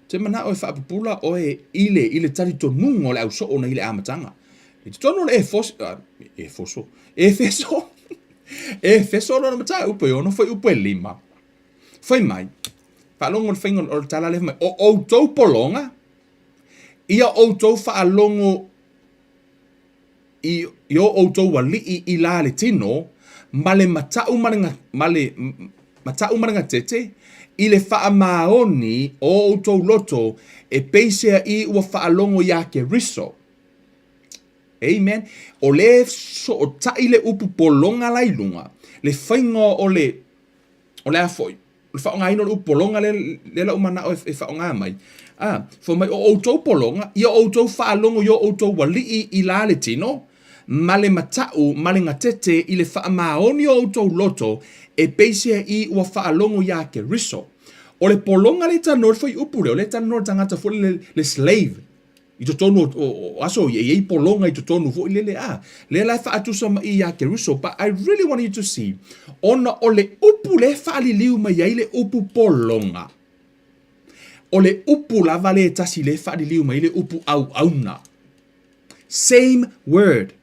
Te manao e faapupula oe i le, i le talitonuga o le ausoo nei le amataga. I totonu o le Efos, uh, Efoso, Efeso, Efeso lona mataupu e ono fuaiupu e lima. Fai mai, faalogo le faiga o le tala lea fai mai, o outou pologa, ia outou faalogo i, i o outou aliʻi i lā le tino, ma le mataʻu ma le, ma le mataʻu ma le gatete, i le faamaoni o outou loto e peisea i ua faalogo iā Keriso. Amen. O le sootaʻi le upu pologa la i luga, le faiga o le, o le a foi, o le faaaogaina o le upu pologa lea, lea lau manao e, e faaaoga mai. A, fai mai, o outou pologa, ia outou faalogo i o outou aliʻi i lā le tino, ma le mataʻu ma le gatete i le faamaoni o outou loto e peisea i ua faalogo iā Keriso. O le pologa le talanoa i le fuaiupu lea, o lea e talanoa i le tagata foi le, le slave. I totonu o, o, o aso ia, e i ai pologa i totonu foi lele a. Lea la e faatusa mai iā Keriso, but I really want you to see, ona o le upu lea e faaliliu mai ai le upu pologa, o le upu lava lea e tasi lea e faaliliu mai ai le upu auauna. Same word.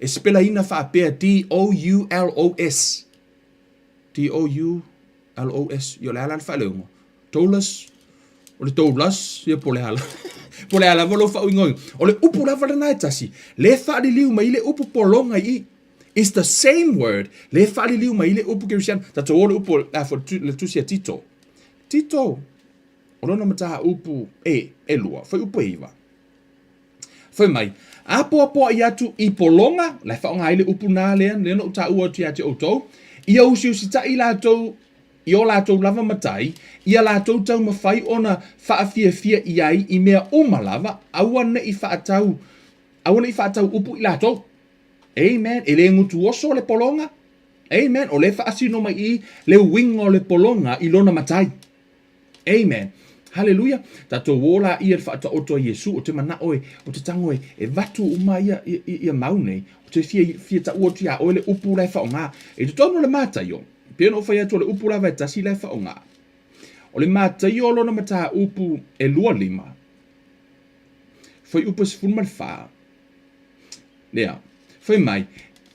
E sipelaina faapea D-O-U-L-O-S. D-O-U L-O-S, ia o le a la le faaleoga? Doulos, o le doulos, ia po o le a la, po o le a lava lou faauigaina. O le upu lava lena e tasi, lea e faaliliu mai le upu pologa i i. It's the same word, lea e faaliliu mai le upu kerisiano. Tatou o le upu, a, fo, le tusi a Tito. Tito, o lona mataupu e, elua, fuaiupu e iva. Fai mai, apoapoaʻi atu i pologa, la e faaaoga ai le upu nā lea, lea na ou taua atu iā te ʻoutou, ia usiusitaʻi lātou i o lātou lava matai, ia lātou taumafai ona faafiafia i ai i mea uma lava, aua neʻi faatau, aua neʻi faatau upu i lātou. Amen. E le gutu oso le pologa. Amen. O lea e faasino mai i le uiga o le pologa i lona matai. Amen. Haleluia. Tatou o la ia le faataoto a Iesu, o te manao e, o te tago e, e vatu uma ia, ia, ia mau nei, o te fia, fia taua atu iā oe le upu la e faaaoga. I totonu o le Mataio, pei ona ou fai atu o le upu lava e tasi la e faaaoga. O le Mataio lona mataupu e 25, fuaiupu e 14. Lea, fai mai,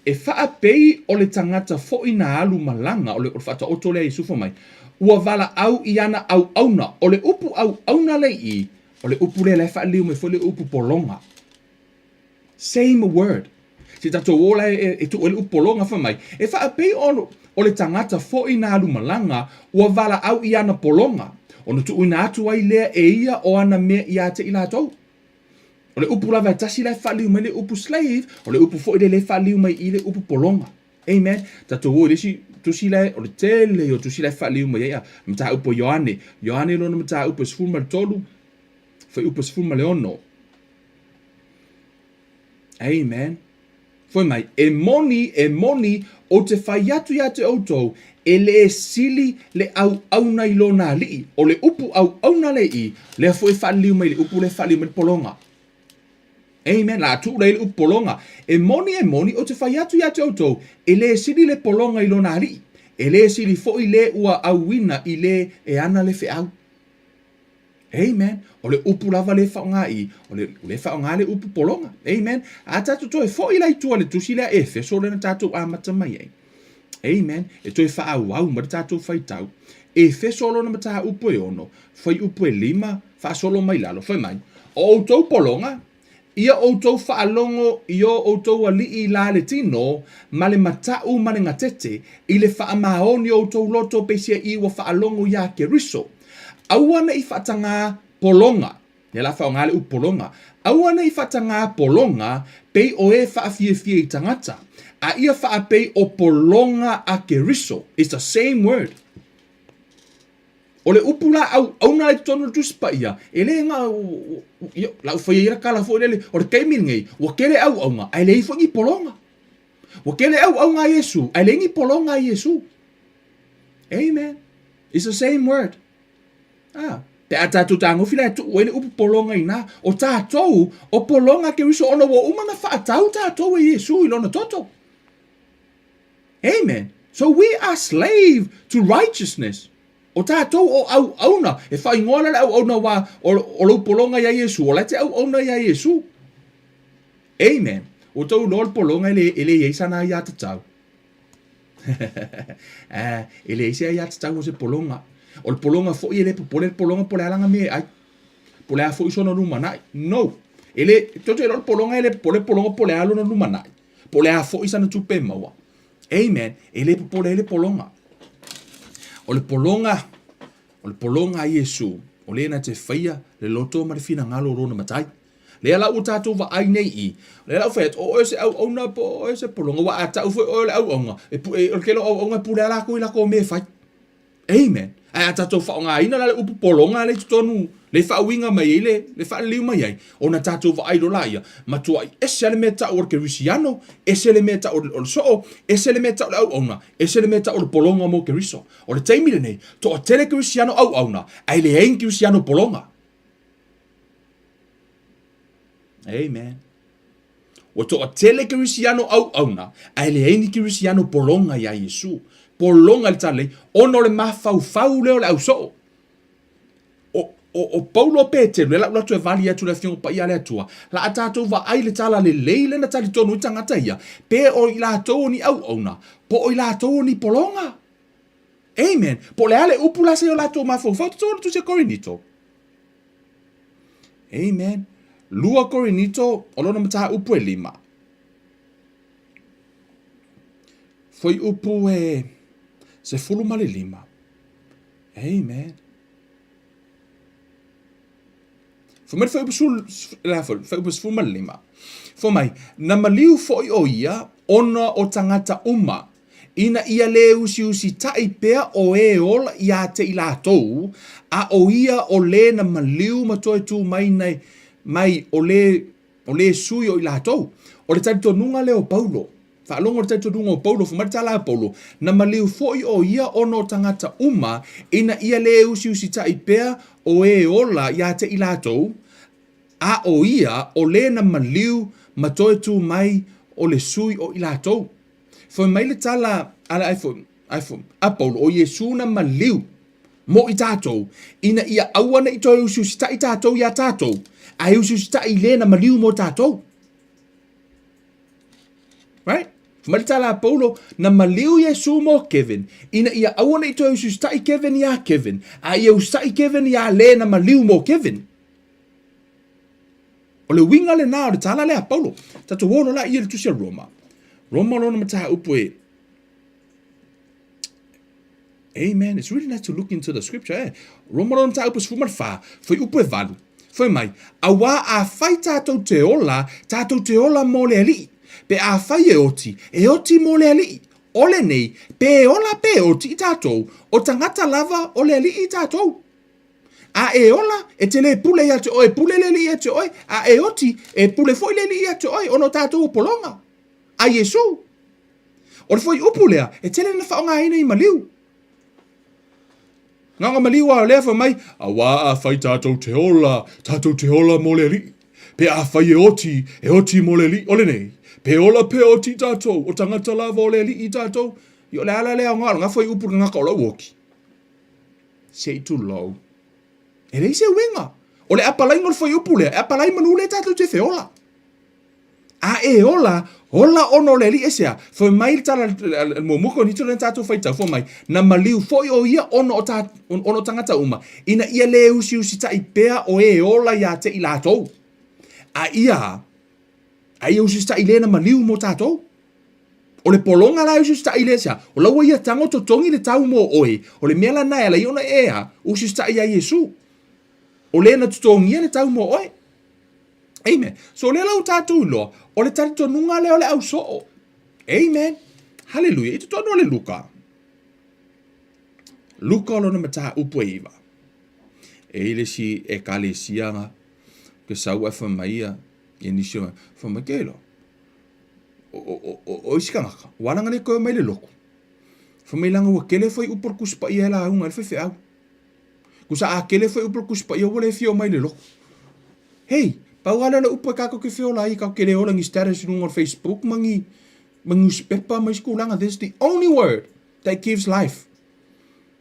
e faapei o le tagata foi na alu malaga, o le faataoto lea a Iesu fai mai, ua valaau i ana auauna. O le upu auauna lea i i, o le upu lea la e faaliliu mai foi le upu pologa. Same word. Se i tatou o la e tuu ai le upu pologa fai mai, e faapei o, o le tagata foi na alu malaga, ua valaau i ana pologa, ona tuuina atu ai lea e ia o ana mea ia te i latou. O le upu lava e tasi la e faaliliu mai le upu slave, o le upu foi lea e faaliliu mai i le upu pologa. Amen. Tatou o i le isi tusi la, o le tele o tusi la e faaliliu mai ai a mataupu a Ioane. Ioane lona mataupu e 13, fuaiupu e 16. Amen. Fai mai, e moni, e moni, ou te fai atu ia te outou, e lē sili le auauna i lona alii. O le upu auauna lea i i, lea foi e faaliliu mai i le upu lea e faaliliu mai le pologa. Amen. La tuu lea i le upu pologa. E moni, e moni, ou te fai atu ia te outou, e lē sili le pologa i lona alii. E lē sili foi le ua auina i le e ana le feau. Amen. O le upu lava lea e faaaoga i, o le, o lea e faaaoga le upu pologa. Amen. A tatou toe foi la i tua i le tusi lea Efeso lea na tatou amata mai ai. Amen. E toe faaauau mai le tatou faitau. Efeso lona mataupu e 6, fuaiupu e 5, faasolo mai lalo, fai mai, O outou pologa, Ia outou faalogo i o outou alii i la le tino, ma le mataʻu ma le gatete, i le faamaoni o outou loto peiseai ua faalogo iā Keriso. Aua ne i faatagā pologa, lea la faaaoga le upu pologa, aua ne i faatagā pologa pei o e faafiafia i tagata, a ia faapei o pologa a Keriso, it's the same word. O le upu la auauna i totonu o le Tusi Paia, e le na o lau faia ia tala foi lele, o le taimi lenei, ua tele auauna, ae leai foi ni pologa. Ua tele auauna a Iesu, ae leai ni pologa a Iesu. Amen. It's the same word. Ah, pe a tatou tagofi la e tuu ai le upu pologa iina, o tatou, o pologa a Keriso ona ua uma na faatau tatou e Iesu i lona toto. Amen. So we are slave to righteousness. O tatou o auauna, e faaigoa la le auauna wa o lou pologa iā Iesu, o la e te auauna iā Iesu. Amen. Ua tou iloa o le pologa e le, e le i ai sana aiatatau. Eh, e leai se aiatatau o se pologa. O le pologa foi e le popole le pologa po o le a lana mea e ai. Po o le a foi sona lumanai. No. E le, tou te iloa o le pologa e le popole le pologa po o le a lona lumanai. Po o le a foi sana tupe e maua. Amen. E le popole ai le pologa. O le pologa, o le pologa a Iesu, o le na te faia le loto ma le finagalo o lona Matai. Lea la ua tatou vaai nei i, lea la ua fai atu, o oe se auauna po o oe se pologa, aua a tau foi oe o le auauna, e, e, o le tele o auauna e pule lava latou i latou mea e fai. Amen. Ae a tatou faaaogaina la le upu pologa lea i totonu, le faauiga mai ai, le, le faaliliu mai ai, ona tatou vaai loa laia, matuai ese lava le mea e tau o le Kerisiano, ese le mea e tau o le soo, ese le mea e tau o le auauna, ese le mea e tau o le pologa mo Keriso. O le taimi lenei, toatele Kerisiano auauna, ae leai ni Kerisiano pologa. Amen. Ua toatele Kerisiano auauna, ae leai ni Kerisiano pologa iā Iesu. Pologa i le talalelei, ona o le mafaufau lea o le ausoo. O, o, o Paulo Peteru, lea la ua alu atu e vali atu le Afioga Paia a le Atua, la a tatou vaai i le talalelei lea na talitonu ai tagata ia, pe o i latou o ni auauna, po o i latou o ni pologa. Amen. Po o le a le upu la sa i o latou mafaufau, totonu o le Tusi a Korinito. Amen. Lua Korinito, o lona mataupu e lima. Fuaiupu e 15. Amen. Fai mai le fuaiupu sul, la foi, fuaiupu 15. Fai mai, na maliu foi o ia ona o tagata uma, ina ia lē usiusitaʻi pea o e ola iā te i latou, a ʻo ia o lē na maliu ma toe tū mai nei, mai o lē, o lē sui o i latou. O le talitonuga lea o Paulo. Faalogo i le talitonuga o Paulo, fai mai le tala a Paulo, na maliu foi ʻo ia ona o tagata uma, ina ia lē usiusitaʻi pea o e ola iā te i latou, a ʻo ia o lē na maliu ma toe tū mai o le sui o i latou. Fai mai le tala a le iPhone, iPhone, a Paulo, ʻo Iesū na maliu. Mo i tātou, ina ia aua ne i toe usiusitaʻi tātou iā tātou, ae usiusitaʻi i lē na maliu mo tātou. Right? Fai mai le tala a Paulo, na maliu Iesū mo Kevin, ina ia aua ne i toe usiusitaʻi Kevin iā Kevin, a ia usitai Kevin iā lē na maliu mo Kevin. O le uiga lenā o le tala lea a Paulo. Tatou o loa laia i le tusi a Roma. Roma lona mataupu e Amen. It's really nice to look into the scripture, eh? Roma lona mataupu e 14, fuaiupu e 8. Fai mai, auā afai tātou te ola, tātou te ola mō le Alii. Pe afai e oti, e oti mō le Alii. O lenei, pe e ola pe e oti i tātou, o tagata lava o le Alii i tātou. A e ola, e te lē pule ia te oe, pule le Alii ia te oe, a e oti, e pule foi le Alii ia te oe, ona o tātou o pologa. A Iesū. O le fuaiupu lea, e tele na faaaogaina i maliu. Ngaga maliu a o lea fai mai, auā afai tātou te ola, tātou te ola mō le Alii. Pe afai e oti, e oti mō le Alii. O lenei, pe ola pe oti tātou, o tagata lava o le Alii tātou. I o le ala lea o ngā, ngā fuaiupu le ngaka o lau oki. Se i tulou. E leai se uiga. O le apalaiga o le fuaiupu lea, e apalai manu lea tātou te feola. A e ola, ola ona o le Alii aisea? Fai mai le tala a le muamua Korinito lea na tatou faitau, fai mai, na maliu foi o ia ona o ta, ona o tagata uma, ina ia lē usiusitaʻi pea o e ola iā te i latou. A ia, a ia usiusitaʻi lē na maliu mo tatou. O le pologa la e usiusitaʻi lē aisea? O la ua ia tago totogi le tau mo oe, o le mea lana e ala ai ona e a, usiusitaʻi iā Iesu. O lē na totogia le tau mo oe. Amen. So lea la ua tatou iloa, o le talitonuga lea o le ausoo. Amen. Hallelujah. I totonu o le Luka. Luka o lona mataupu e iva. E i le isi ekalesia nga, ke sau e fai mai ia, ia nisi o, fai mai ke iloa. O, o, o, o isi kangaka, ua langa le koe mai le loku. Fai mai langa ua kele fai upu o le Tusi Paia e lauga ai le faifeau. Kusa a kele foi upu o le Tusi Paia ua le fia omai i le loku. Hei, pau lava lea o le upu e tatou te feola ai, tatou te le ola ni status i luga o le Facebook ma ni ma newspaper ma isi tulaga. This is the only word that gives life.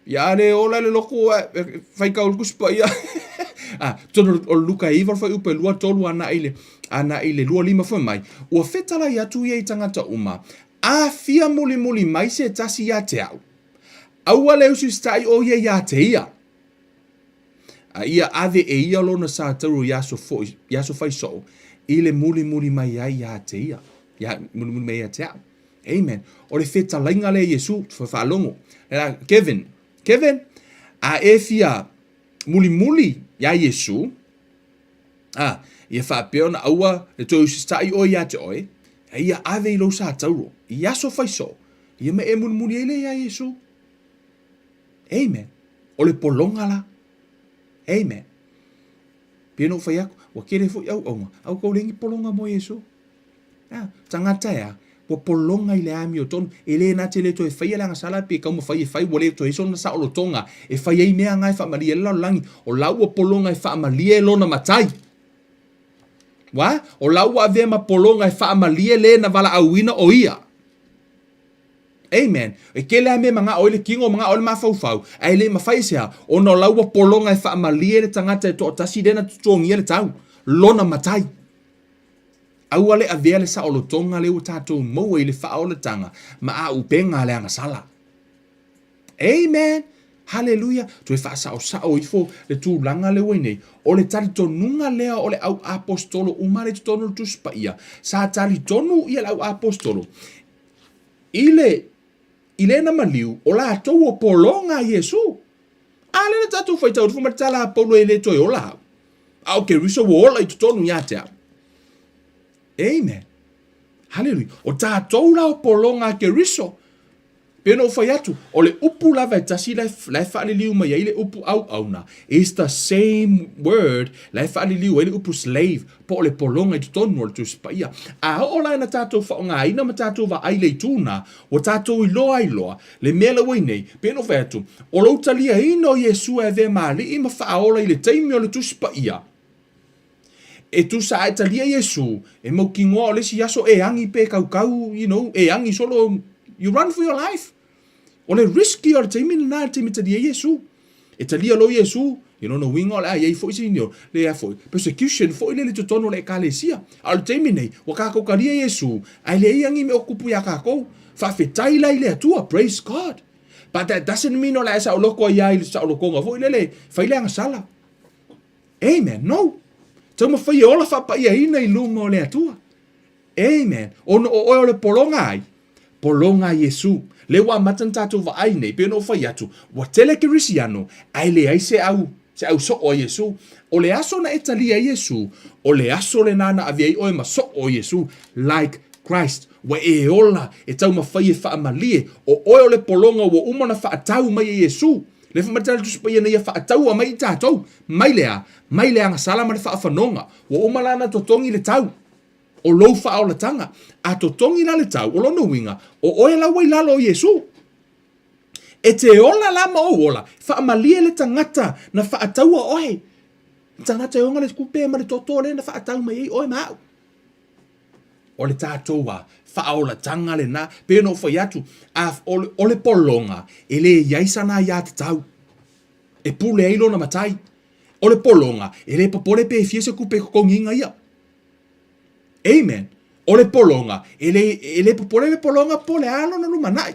Ia a le ola i le loku e faitau i le Tusi Paia. A, totonu o le Luka e 9 o le fuaiupu e 2, 3 ana i le, ana i le 2, 5 fai mai, ua fetalai atu ia i tagata uma, a fia mulimuli mai se tasi ia te au. Aua le usiusitaʻi ʻo ia iā te ia, a ia ave e ia lona sa tauro i aso foi, i aso fai soo, i le mulimuli mai ai iā te ia, iā, mulimuli mai ia te au. Amen. O le fetalaiga lea Iesu, faalogo. Kevin, Kevin, a e fia mulimuli iā Iesu, a, ia faapea ona aua le toe usiusitaʻi ʻoe iā te oe, a ia ave i lou sa tauro, i aso fai soo, Ia me e mulimuli ai lea iā Iesū. Amen. O le pologa la. Amen. Pei ona ou fai atu, ua tele foi auauna, a ua tau leai ni pologa mo Iesū. A, tagata e a, ua pologa i le amiotonu, e le na te le toe faia le agasala pe taumafai e fai, ua le toe i ai sona saolotoga e fai ai mea na e faamalie ai le lalolagi, o la ua pologa e faamalie lona matai. Ua, o la ua avea ma pologa e faamalie le na valaauina o ia. Amen. E tele lava mea e manao ai le tino, manao ai le mafaufau, ae e le mafai e se a, ona o la ua pologa e faamalie le tagata e toatasi lea na totogia le tau, lona matai. Aua le avea le saolotoga lea ua tatou maua i le faaolataga ma aupega a le agasala. Amen! Haleluia! Toe faasaosao ifo le tulaga lea ua i nei. O le talitonuga lea o le au aposetolo uma lea i totonu o le Tusi Paia, sa talitonu ia le au aposetolo i le i lena maliu o latou o pologa a Iesu. A lea na tatou faitau atu ma le tala a Paulo e le toe ola au. A o Keriso ua ola i totonu ia te au. Amen. Haleluia. O tatou la o pologa a Keriso. Pei ona ou fai atu, o le upu lava e tasi la e faaliliu mai ai le upu auauna, is the same word la e faaliliu ai le upu slave, po o le pologa i totonu o le Tusi Paia. A oo la ina tatou faaaogaina ma tatou vaai i le itu lena, ua tatou iloa ai loa le mea la ua i nei. Pei ona ou fai atu, o lou taliaina o Iesu e avea ma Alii ma Faaola i le taimi o le Tusi Paia, E tusa a e talia Iesu, e mautinoa o le isi aso e agi pe kaukau, you know, e agi solo, you run for your life. O le risk ia o le taimi lena, le taimi e talia ai Iesu. E talia loa Iesu, i lona uiga o le a i ai foi se iniolo, le a foi, persecution foi lele i totonu o le Ekalesia. A o le taimi nei, ua kākou talia Iesu, ae leai lava ni mea o tupu iā kākou. Faafetai la i le Atua, praise God. But that doesn't mean o le a e saoloko ai lava i le saolotoga foi lele, fai le agasala. Amen. No. Taumafai e ola faapaiaina i luma o le Atua. Amen. Ona o oe o le pologa ai? Pologa a Iesu. Lea ua amata ona tatou vaai nei, pei ona ou fai atu, ua tele Kerisiano, ae leai se au, se au soo a Iesu. O le aso na e talia ai Iesu, o le aso lena na ave ai oe ma soo o Iesu, like Christ. Ua e ola, e taumafai e faamalie, o oe o le pologa ua uma ona faatau mai e Iesu. Lea foi ma le Tusi Paia na ia faataua mai i tatou, mai le a? Mai le agasala ma le faafanoga. Ua uma la ona totogi le tau. O lou faaolataga. A totogi la le tau, o lona uiga, o oe la ua i lalo o Iesu. E te ola la ma ou ola, faamalie le tagata na faataua oe. Le tagata e ona le kupe ma le toto lea na faatau mai ai oe ma au. O le tatou a faaolataga lena, pei ona ou fai atu, a, o, le, o le pologa, e le i ai sana aiatatau e pule ai lona matai. O le pologa, e le popole pe fia se kupe i totogiina ia. Amen. O le pologa, e le, e le popole le pologa po o le a lona lumanai.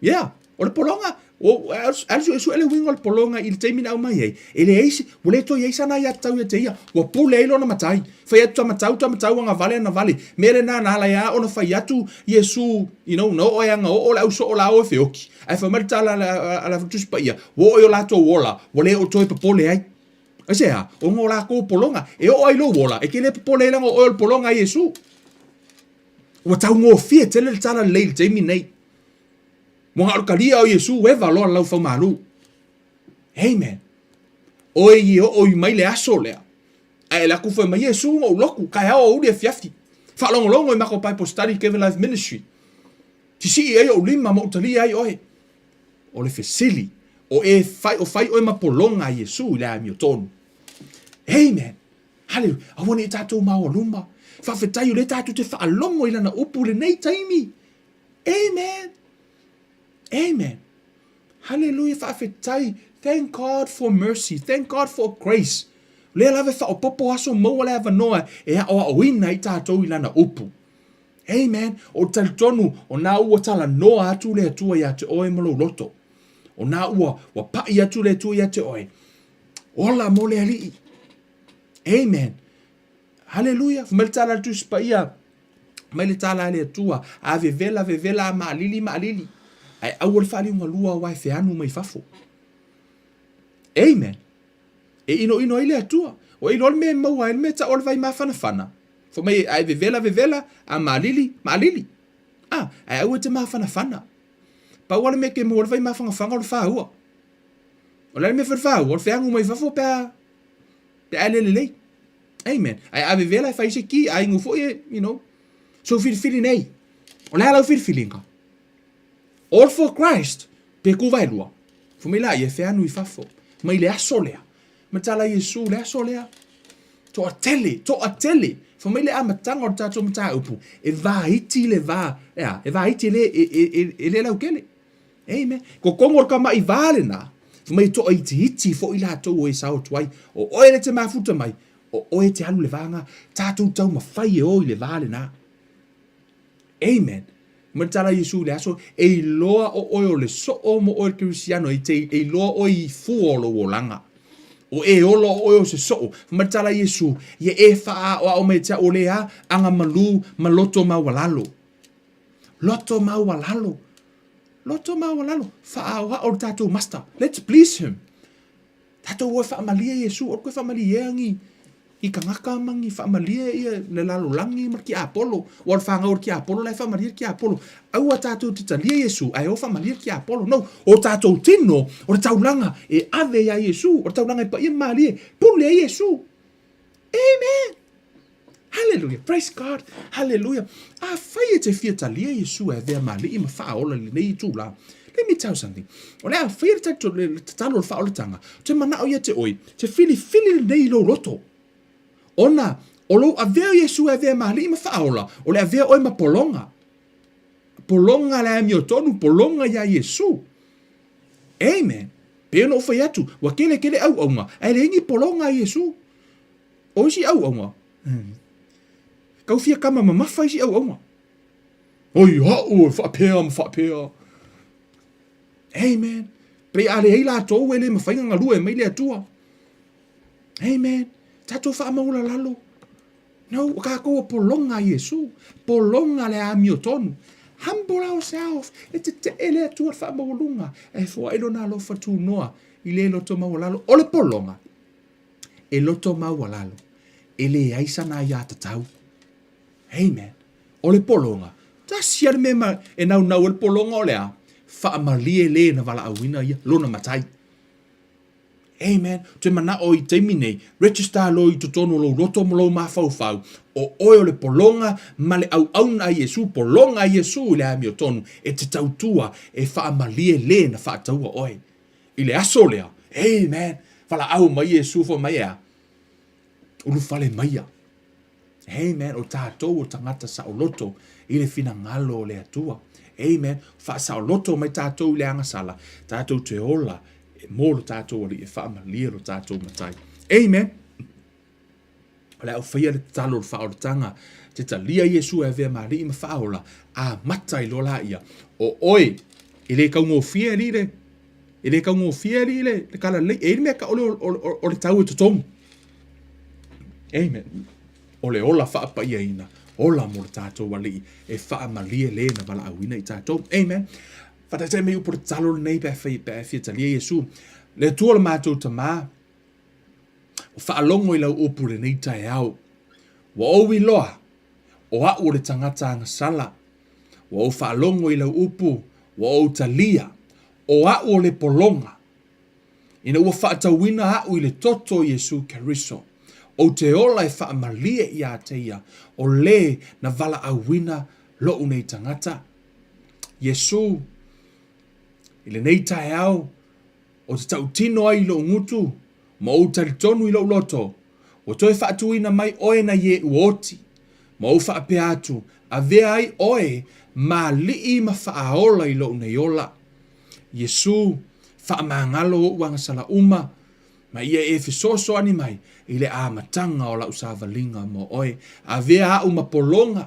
Yeah. O le pologa, o, alu suesue le uiga o le pologa i le taimi na aumai ai, e leai se, ua le toe i ai sana aiatatau ia te ia, ua pule ai lona matai. Fai atu ta matau, ta matau, agavale, agavale. Mea lena na ala ai lava ona fai atu Iesu, you know, na oo ai lava na oo le au soo la o e feoki. Ae fai mai le tala a le Tusi Paia, ua oo i o latou ola, ua le o toe popole ai. Aisea? Ona o lakou pologa. E oo ai lou ola, e te le popole ai leaga o oe o le pologa a Iesu. Ua taugofie tele le tala lelei i le taimi nei. Ua na o le talia o Iesu eva loa le laufaumalu. Amen. Oe i e oo i mai le aso lea. Ae alu atu fai mai, Iesu na ou lotu, taeao aoauli afiafi. Faalogologo i matou Bible study Kevin Life Ministry. Sisii ai ou lima ma ou talia ai oe. O le fesili, o e fai, o fai oe ma pologa a Iesu i le amiotonu. Amen. Haleluia. Aua ne i tatou maoaluma. Faafetai o lea tatou te faalogo i lana upu i lenei taimi. Amen. Amen. Haleluia. Faafetai. Thank God for mercy. Thank God for grace. O lea lava e faaopoopo aso maua le avanoa e aoaoina ai tatou i lana upu. Amen. Ou te talitonu, o na ua talanoa atu le Atua iā te oe ma lou loto. O na ua, ua paʻi atu le Atua iā te oe. Ola mo le Alii. Amen. Haleluia. Fai mai le tala a le Tusi Paia, mai le tala a le Atua, a vevela, vevela, a maalili, maalili. Ae aua le faaliugalua aua e feanu mai fafo. Amen. E inoino ai le Atua. Ua iloa le mea e maua ai le mea tau o le vai mafanafana. Fai mai, a e vevela, vevela, a maalili, maalili. A, ae aua e te mafanafana. Pau lava le mea e te maua ai le vai mafanafana o le fāua. O le a le mea e fai le fāua? O le feanu mai fafo pe a, pe a e le lelei. Amen. Ae a vevela e fai se ki, a inu foi e, you know, sou filifili nei. O le a lau filifiliga? All for Christ, pe ku vaelua. Fai mai laia e feanu i fafo. Mai le aso lea. Matala Iesu le aso lea. Toatele, toatele. Fai mai le amataga o le tatou mataupu, e vaiti le va, ea, e vaiti e le, e, e, e, e le laukele. Amen. Kokogo o le kamaʻi vā lenā, fai mai e toaitiiti foi latou o e sao atu ai, o oe le te mafuta mai, o oe e te alu i le va lena, tatou taumafai e o i le va lenā. Amen. Mai le tala a Iesu i le aso, e iloa o oe o le soo mo oe le Kerisiano, e te e iloa oe i fua o lou olaga. O e ola o oe o se soo. Fai mai le tala a Iesu, ia e faaaoao mai ia te au o le a, agamalu ma loto maualalo. Loto maualalo. Loto maualalo. Faaaoao le tatou Master. Let's please him. Tatou o e faamalie Iesu, aua le toe faamaliea ni ni tagata ma ni faamalie ia le lalolagi ma le tiapolo. Ua o le fanau a le tiapolo la e faamalie le tiapolo. Aua tatou te talia Iesu ae o faamalie le tiapolo. No, o tatou tino, o le taulaga e ave iā Iesu, o le taulaga e paia ma malie, pule ai Iesu. Amen! Hallelujah! Praise God! Hallelujah! Afai e te fia talia Iesu e avea ma alii ma faaola i lenei itula, let me tell you something. O le a faia le, le tatalo o le faaolatanga, ou te manao ia te oe, te filifili lenei i lou loto. Ona, o lou avea o Iesu e avea ma alii ma faaola, o le avea oe ma pologa. Pologa le amiotonu, pologa iā Iesu. Amen. Pei ona ou fai atu, ua tele tele auauna, ae leai ni pologa a Iesu. O isi auauna, tau fia tama mamafa isi auauna. Oi au e faapea ma faapea. Amen. Pei a leai latou e le mafai ona galue mai le Atua. Amen. Tatou faamaualalalo. No, o tatou o pologa a Iesu. Pologa le amiotonu. Humble ourselves. E tetee le Atua i le faamaualuga. E foai lona alofa tunoa i le loto maualalo. O le pologa, e loto maualalo, e leai sana aiatatau. Amen. O le pologa, tasi lava le mea e naunau ai le pologa o le a? Faamalie le na valaauina ia, lona matai. Amen. Ou te manao i taimi nei, register loa i totonu o lou loto ma lou mafaufau, o oe o le pologa ma le auauna a Iesu, pologa a Iesu i le amiotonu, e te tautua, e faamalie le na faataua oe. I le aso lea, amen, valaau mai Iesu fai mai e a? Ulufale maia. Amen. O tatou o tagata saoloto i le finagalo o le Atua. Amen. Faasaoloto mai tatou i le agasala, tatou te ola mo lo tatou Alii e faamalie lo tatou Matai. Amen. O le a ou faia le tatalo o le faaolataga, te talia Iesu e avea ma Alii ma Faaola, amata ai loa laia, o oe, e le taugofie alii le, e le taugofie alii le, le talalelei, e i ai le mea tau o, o, o, o le tau e totogi. Amen. O le ola faapaiaina, ola mo le tatou Alii, e faamalie le na valaauina i tatou. Amen. Faataitai mai upu o le tatalo lenei pe a fai, pe a fia talia Iesu. Le Atua o le matou Tamā, ua faalogo i lau upu lenei taeao. Ua ou iloa, o a'u o le tagata agasala. Ua ou faalogo i lau upu, ua ou talia, o a'u o le pologa. Ina ua faatauina a'u i le toto o Iesu Keriso, ou te ola e faamalie iā te ia, o le na valaauina lo'u nei tagata. Iesu, i lenei taeao, ou te tautino ai i lo'u gutu, ma ou talitonu i lo'u loto, ua toe faatuina mai oe nai e'u oti, ma ou faapea atu, avea ai oe ma alii ma faaola i lo'u nei ola. Iesu, faamagalo ou agasala uma, ma ia e fesoasoani mai i le amataga o la'u savaliga mo oe. Avea a'u ma pologa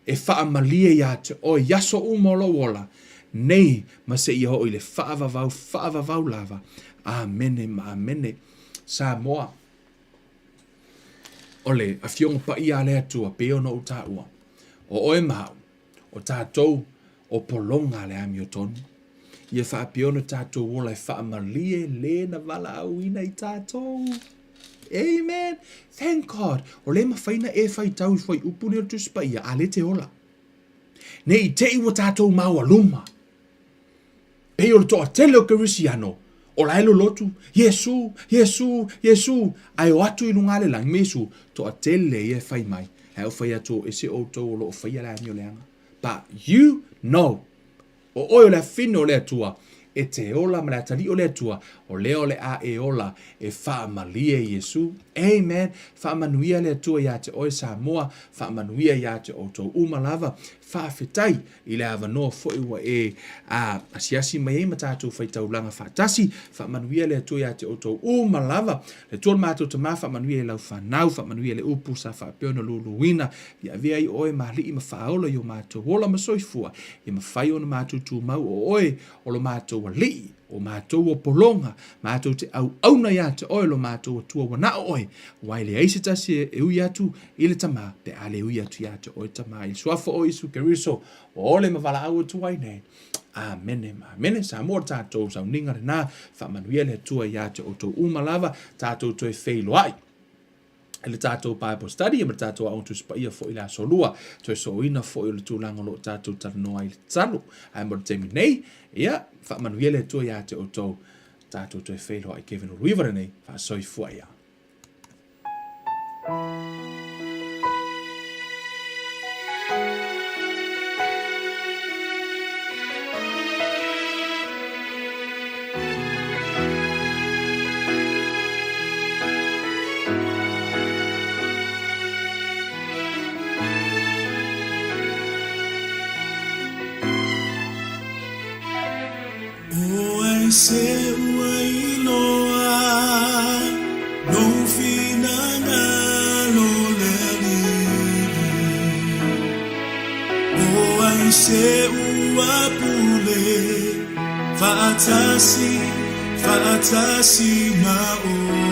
e faamalie iā te oe i aso uma o lou ola, nei ma seia oo i le faavavau faavavau lava. Amene ma amene. Samoa, o le Afioga Paia a le Atua pei ona ou taua, o oe ma a'u, O tatou, o pologa a le amiotonu. Ia faapea ona tatou ola e faamalie le na valaauina i tatou. Amen. Thank God. O le mafai na e faitau i fuaiupu nei o le Tusi Paia, a le te ola. Ne i te i ua tatou maualuma. Pei o le toatele o Kerisiano, o la e lolotu, Iesu, Iesu, Iesu, ae o atu i luga le lagi me Iesu, toatele ia e fai mai, ae ou fai atu o ese outou o lo o faia le amio leaga. But you know, o oe o le afine o le Atua, e te ola ma le atalii o le Atua, o lea o le a e ola e faamalie Iesu. Amen. Faamanuia le Atua iā te oe Samoa, faamanuia iā te outou uma lava. Faafetai I le avanoa foi ua e asiasi mai ai ma tatou faitaulaga faatasi, faamanuia le Atua ia te outou uma lava. Le Atua o le matou Tama, faamanuia i lau fanau, faamanuia i le upu sa faapea ona luluina, ia avea ai oe ma alii ma faaola i o matou ola ma soifua, ia mafai ona matou tumau o oe o lo matou alii, o matou o pologa, matou te auauna ia te oe lo matou Atua ua na o oe, aua e leai se tasi e ui atu i le Tama, pe a le ui atu ia te oe Tama, i le Suafa o Iesu Keriso, ua ole ma valaau atu ai nei. Amene ma amene. Samoa le tatou sauniga lena, faamanuia le Atua ia te outou uma lava, tatou toe feiloai i le tatou Bible study ma le tatou Aoga Tusi Paia foi i le Aso Lua, toe sooina foi o le tulaga o lo o tatou talanoa ai i le tatalo. Ae mo le taimi nei, ia, faamanuia le Atua ia te outou, tatou toe feiloai Kevin Uluiva lenei, faasoifua ia. pule faatasi, faatasi ma oe.